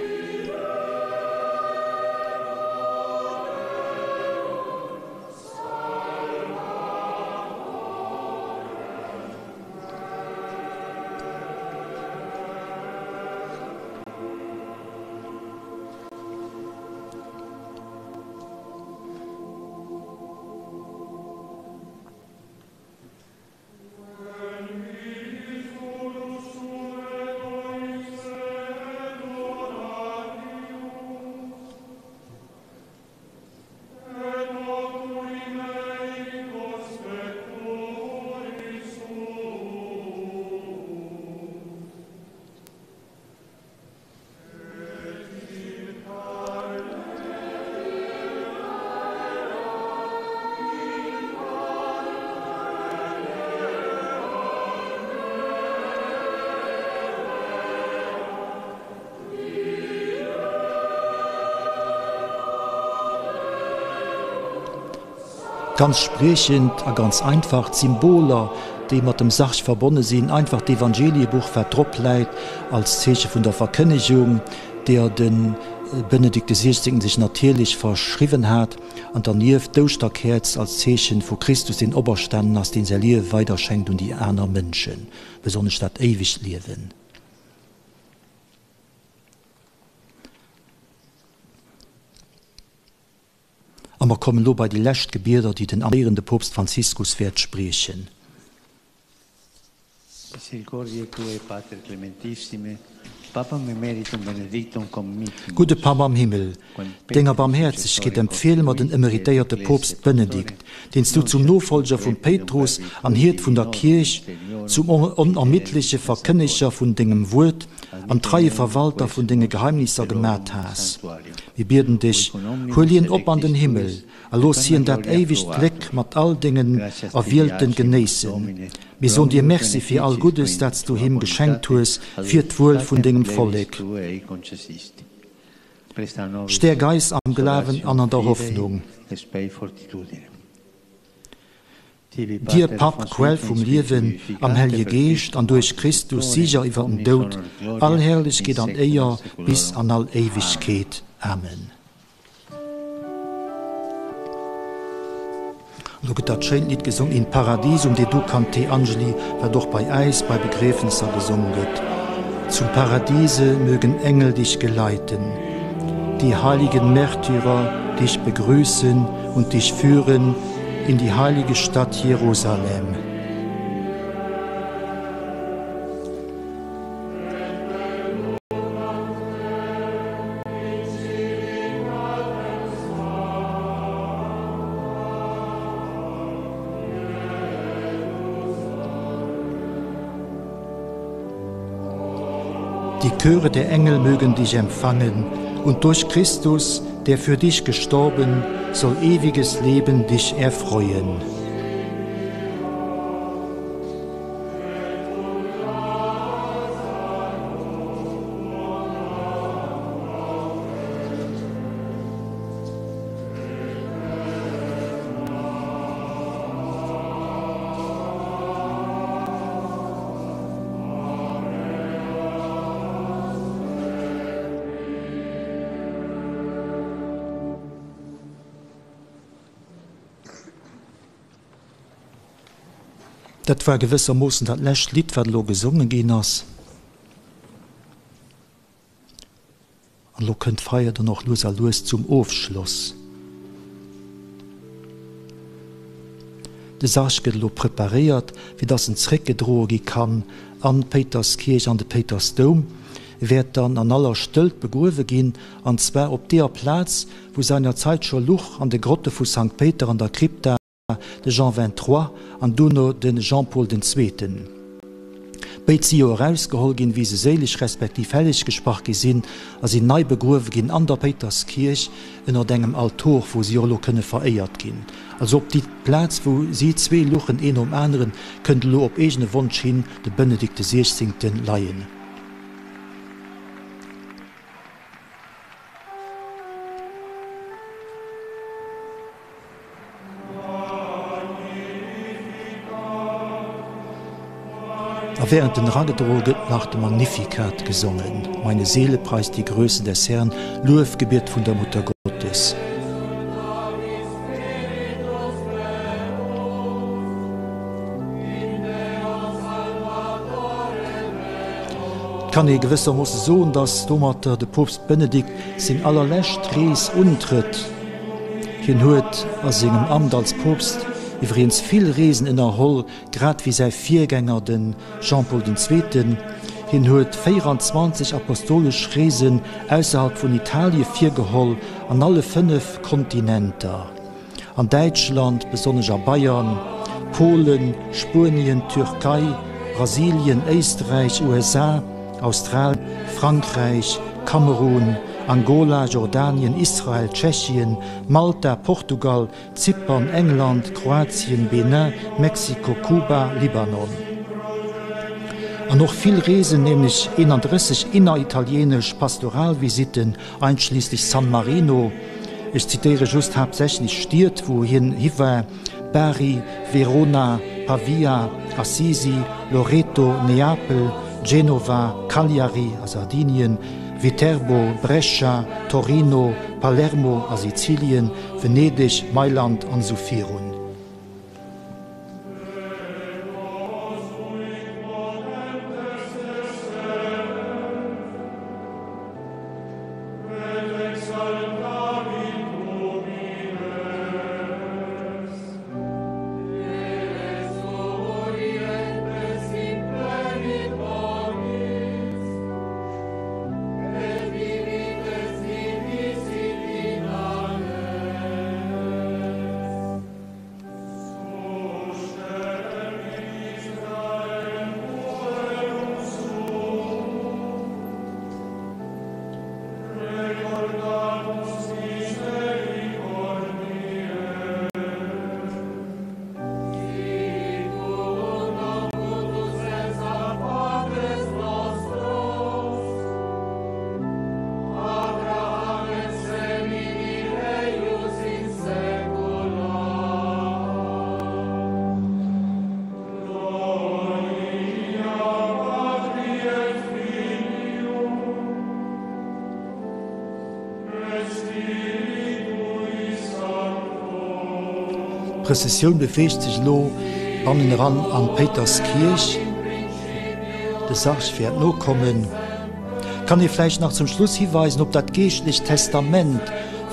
Ganz spriechend a ganz einfach, d'Symboler, déi mat dem Sarg verbonne sinn, einfach d'Evangeliebuch, wat drop läit, als Zeeche vun der Verkënnegung, deeër de Benedikt de Siechzéngten sech natierlech verschriwwen hat, an dernieft d'Ouschterkäerz als Zeechen vu Christus, deen operstanen ass, deen säi Liewe weiderschenkt un déi aner Mënschen, besonnesch dat éiwegt Liewen. A mer kommen elo bei déi lescht Gebieder, déi den amtéierende Poopst Franziskus wäert spriechen. Misericordiae tuae, Pater clementissime, Papam emeritum Benedictum committimus. Gudde Papp am Himmel, denger Barmhäerzegkeet empfiele mer den emeritéierte Poopst Benedikt, deen s du zum Nofollger vum Péitrus an Hiert vun der Kierch, zum onermiddleche Verkënneger vun dengem Wuert an treie Verwalter vun denge Geheimnisser gemat has. Mir bieden dech, huel hien op an den Himmel a looss hien dat éiwegt Gléck mat all dengen Erwielten genéissen. Mir soen dir Merci fir all Guddes, dat s du him geschenkt hues fir d'Wuel vun dengem Vollek. Stäerk eis am Glawen an an der Hoffnung. Dir, Papp, Quell vum Liewen, am Hellje Geescht an duerch Christus, Sieger iwwer den Doud, all Herrlechkeet an Éier bis an all Éiwegkeet. Amen. Elo gëtt dat schéint Lidd gesong In Paradisum deducant te angeli, wat och bei äis bei Begriefnesser gesong gëtt. Zum Paradiese mögen Engel dich geleiten, die heiligen Märtyrer dich begrüßen und dich führen in die heilige Stadt Jerusalem. Die Chöre der Engel mögen dich empfangen, und durch Christus, der für dich gestorben, soll ewiges Leben dich erfreuen. Dat war gewëssermoossen dat lescht Lidd, wat elo gesonge ginn ass. An elo kënnt d'Feier dann och lues a lues zum Ofschloss. De Sarg gëtt elo preparéiert, fir dass en zréckgedroe gi kann an d'Péiterskierch an de Péitersdoum. E wäert dann an aller Stëllt begruewe ginn, an zwar op deeër Plaz, wou seinerzeit scho luch, an de Grotte vu Sankt Péiter an der Krypta. De Jean 23 an dono de Jean-Paul den Zweeten. Béid si jo erausgeholl ginn, wéi se séileg respektiv helleg gesprach gi sinn, a sinn nei begruewe ginn an der Péiterskierch ënnert engem Altor, wou si och elo kënne veréiert ginn. Also op déi Plaz, wou si zwee luchen, een nom aneren, kënnt elo op eegene Wonsch hin de Benedikt de Siechzéngten leien. A während den eragedroe gëtt nach de Magnificat gesongen, Meine Seele preist die Größe des Herrn, Luefgebiet vun der Mutter Gottes. Et kann ee gewëssermoosse soen, datt domatter de Poopst Benedikt seng allerlescht Rees untrëtt. Hien huet a sengem Amt als Poopst iwwregens vill Reesen ënnerholl, grad wéi säi Virgänger, de Jean-Paul den Zweeten. Hien huet 24 apostolesch Reesen ausserhalb vun Italie virgeholl, an alle 5 Kontinenter, an Däitschland, besonnesch a Bayern, Polen, Spuenien, Türkei, Brasilien, Éisträich, USA, Australien, Frankräich, Kamerun, Angola, Jordanien, Israel, Tschechien, Malta, Portugal, Zypern, England, Kroatien, Benin, Mexiko, Kuba, Libanon. An och vill Reesen, nämlech 31 inneritalieenesch Pastoralvisitten, einschließlich San Marino, ech zitéiere just haaptsächlech Stied, wou hien hi war, Bari, Verona, Pavia, Assisi, Loreto, Neapel, Genova, Cagliari a Sardinien, Viterbo, Brescia, Torino, Palermo a Sizilien, Venedeg, Mailand an esou virun. D'Prëssessioun beweegt sech elo bannen eran an d'Péiterskierch. De Sarg wäert nokommen. Kann ee vläicht nach zum Schluss hiweisen op dat geeschtlecht Testament,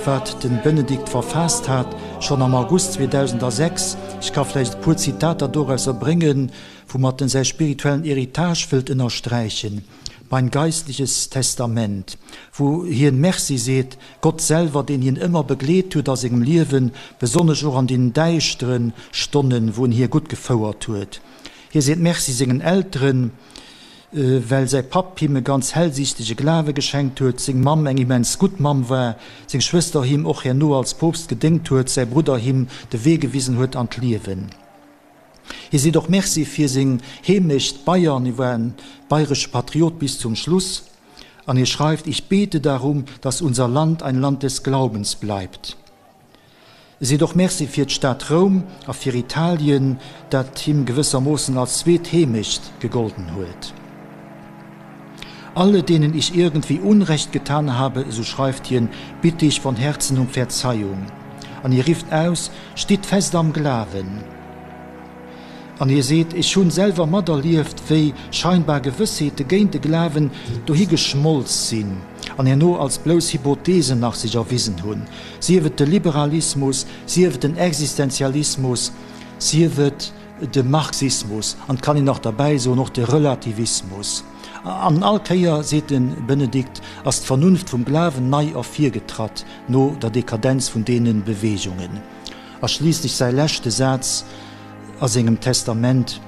wat de Benedikt verfaasst hat, schonn am August 2006. Ech ka vläicht e puer Zitater dorausser bréngen, woumat en säi spirituellen Héritage wëllt ënnersträichen. Mein geistliches Testament, wou hien Merci seet, Gott selwer, deen hien ëmmer begleet huet a sengem Liewen, besonnesch och an den däischteren Stonnen, wou en hie gutt gefouert huet. Hie seet Merci sengen Elteren, well säi Papp him e ganz hellsiichtege Glawe geschenkt huet, seng Mamm eng immens gutt Mamm war, seng Schwëster him och herno als Poopst gedéngt huet, säi Brudder him de Wee gewisen huet an d'Liewen. Hie seet och Merci fir seng Heemecht Bayern, hie war en bayresche Patriot bis zum Schluss, an hie schreift, Ich bete darum, dass unser Land ein Land des Glaubens bleibt. E seet och Merci fir d'Stad Roum a fir Italien, dat him gewëssermoossen als zweet Heemecht gegolten huet. Alle, denen ich irgendwie Unrecht getan habe, esou schreift hien, bitte ich von Herzen um Verzeihung. An hie rifft aus, Stitt fest am Glawen! An hie seet, Ech hunn selwer materlieft, wéi scheinbar Gewëssheete géint de Glawen dohi geschmolz sinn an herno als blouss Hypothesen nach sech erwisen hunn, sief et de Liberalismus, sief et den Existenzialismus, sief et de Marxismus, an et kann een nach derbäi soen, och de Relativismus. An all Kéier, seet de Benedikt, ass d'Vernunft vum Glawen nei ervirgetratt no der Dekadenz vun deene Beweegungen. A schliisslech säi leschte Saz a sengem Testament,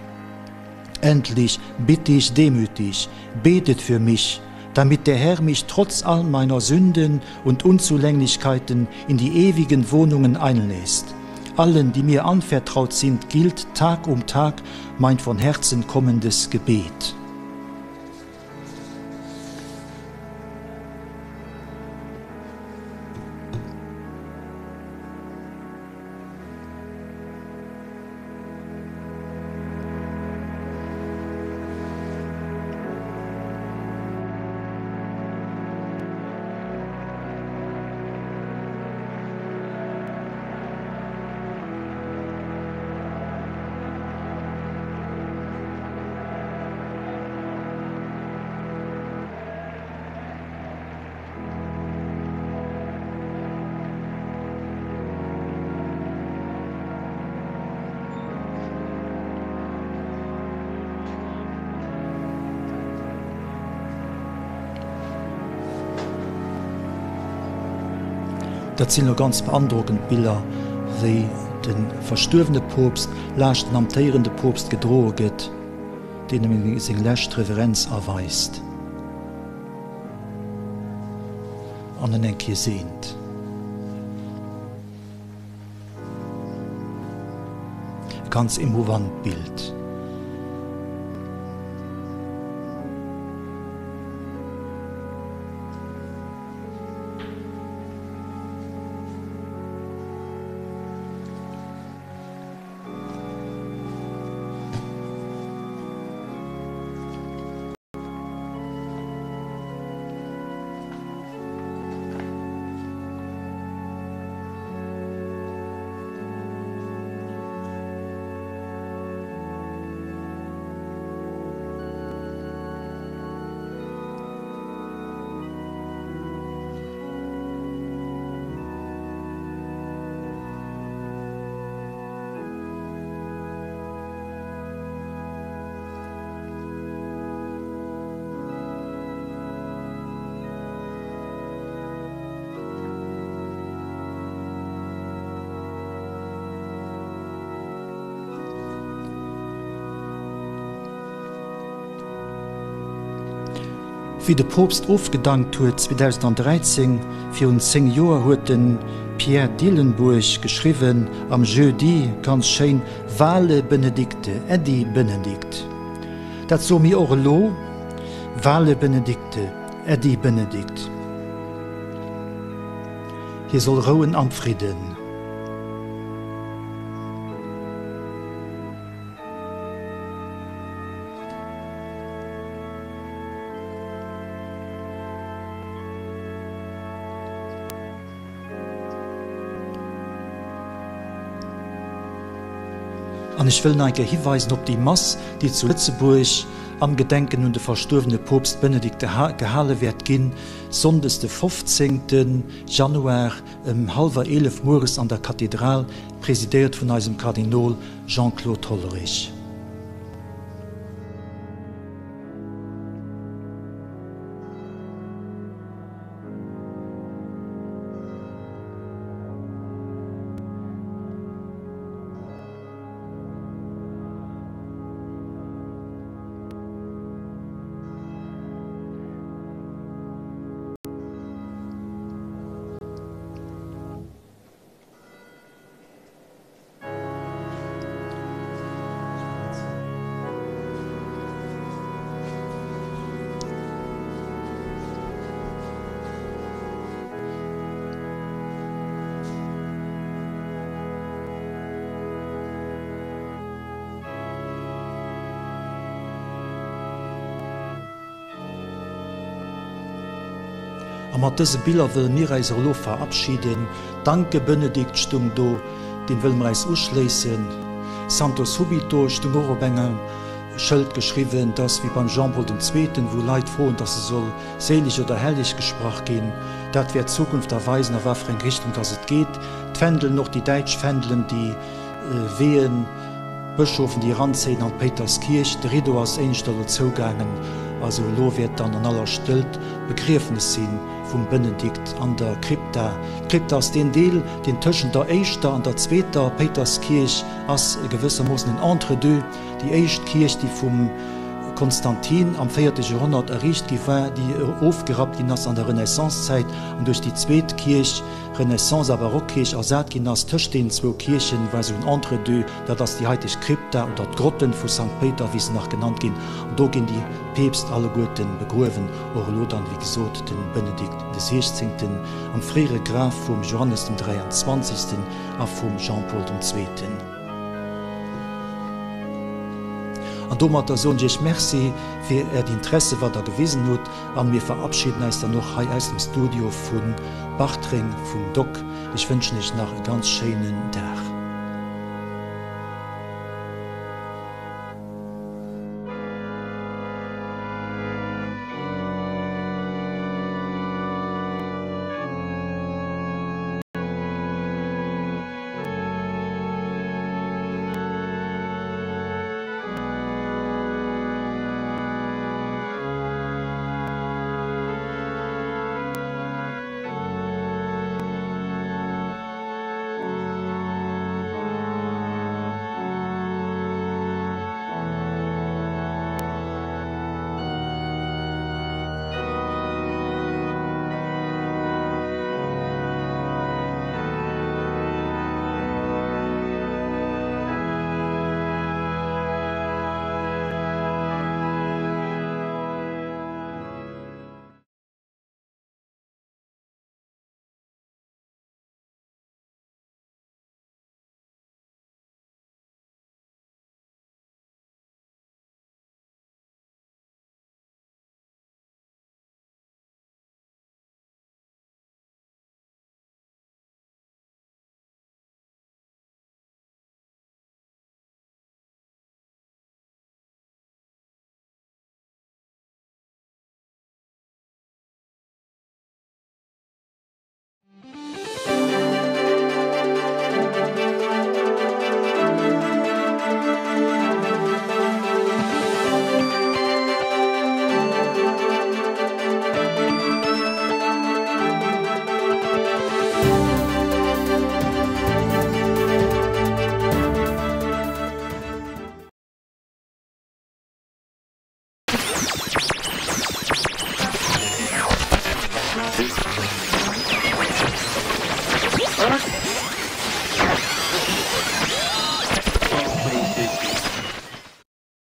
Endlich bitte ich demütig, betet für mich, damit der Herr mich trotz all meiner Sünden und Unzulänglichkeiten in die ewigen Wohnungen einläßt. Allen, die mir anvertraut sind, gilt Tag um Tag mein von Herzen kommendes Gebet. Dat sinn elo ganz beandrockend Biller, wéi de verstuerwene Poopst laascht den amtéierende Poopst gedroe gëtt, deen em seng lescht Reverenz erweist an en eng Kéier seent. E ganz emouvant Bild. Wéi de Poopst ofgedankt huet 2013, virun 10 Joer, huet de Pierre Dillenburg geschriwwen am Jeudi, ganz schéin, Vale Benedicte, Äddi Benedikt. Dat soe mir och elo, Vale Benedicte, Äddi Benedikt. Hie soll rouen am Fridden. An ech wëll nach eng Kéier hiweisen op déi Mass, déi zu Lëtzebuerg am Gedenken un de verstuerwene Poopst Benedikt gehale wäert ginn, sonndes de 15. Januar ëm hallwer 11 mueres an der Kathedral, presidéiert vun eisem Kardinol Jean-Claude Hollerich. A mat dëse Biller wëlle mir äis och elo verabschieden. Danke Benedikt stung do, deem wëlle mer äis uschléissen. Santo Subito stung och op engem Schëld geschriwwen. 't ass wéi beim Jean-Paul den Zweeten, wou Leit froen, dass e soll séileg oder helleg gesprach ginn. Dat wäert d'Zukunft da weisen, a wat fir eng Richtung dass et geet. D'Fändelen, och déi däitsch Fändelen, déi weeën d'Bëschofen, déi eranzéien an d'Péiterskierch. De Rideau ass éineschter elo zougaangen, also elo wäert dann an aller Stëllt d'Begriefnes si vum Benedikt an der Krypta. D'Krypta ass deen Deel, deen tëschent der éischter an der zweeter Péiterskierch ass, gewëssermoossen en Entre-deux. Déi éischt Kierch, déi vum Konstantin am véierte Joerhonnert erriicht gi war, déi ofgerappt ginn ass an der Renaissance-Zäit an duerch déi zweet Kierch, Renaissance a Barockkierch ersat ginn ass. Tëscht deenen zwou Kierchen war esou en Entre-deux, dat ass déi haiteg Krypta oder d'Grotten vu Sankt Péiter, wéi se nach genannt ginn. An do ginn déi Peepst alleguerten begruewen, och elo dann, wéi gesot, de Benedikt de Siechzéngten am fréiere Graf vum Johannes dem Dräianzwanzegsten a vum Jean-Paul dem Zweeten. An domatter soen ech Iech Merci fir Äert Interesse, wat Der gewisen hutt. An mir verabschieden eis dann och hei aus dem Studio vun Bartreng vum Doc. Ech wënschen iech nach e ganz schéinen Dag.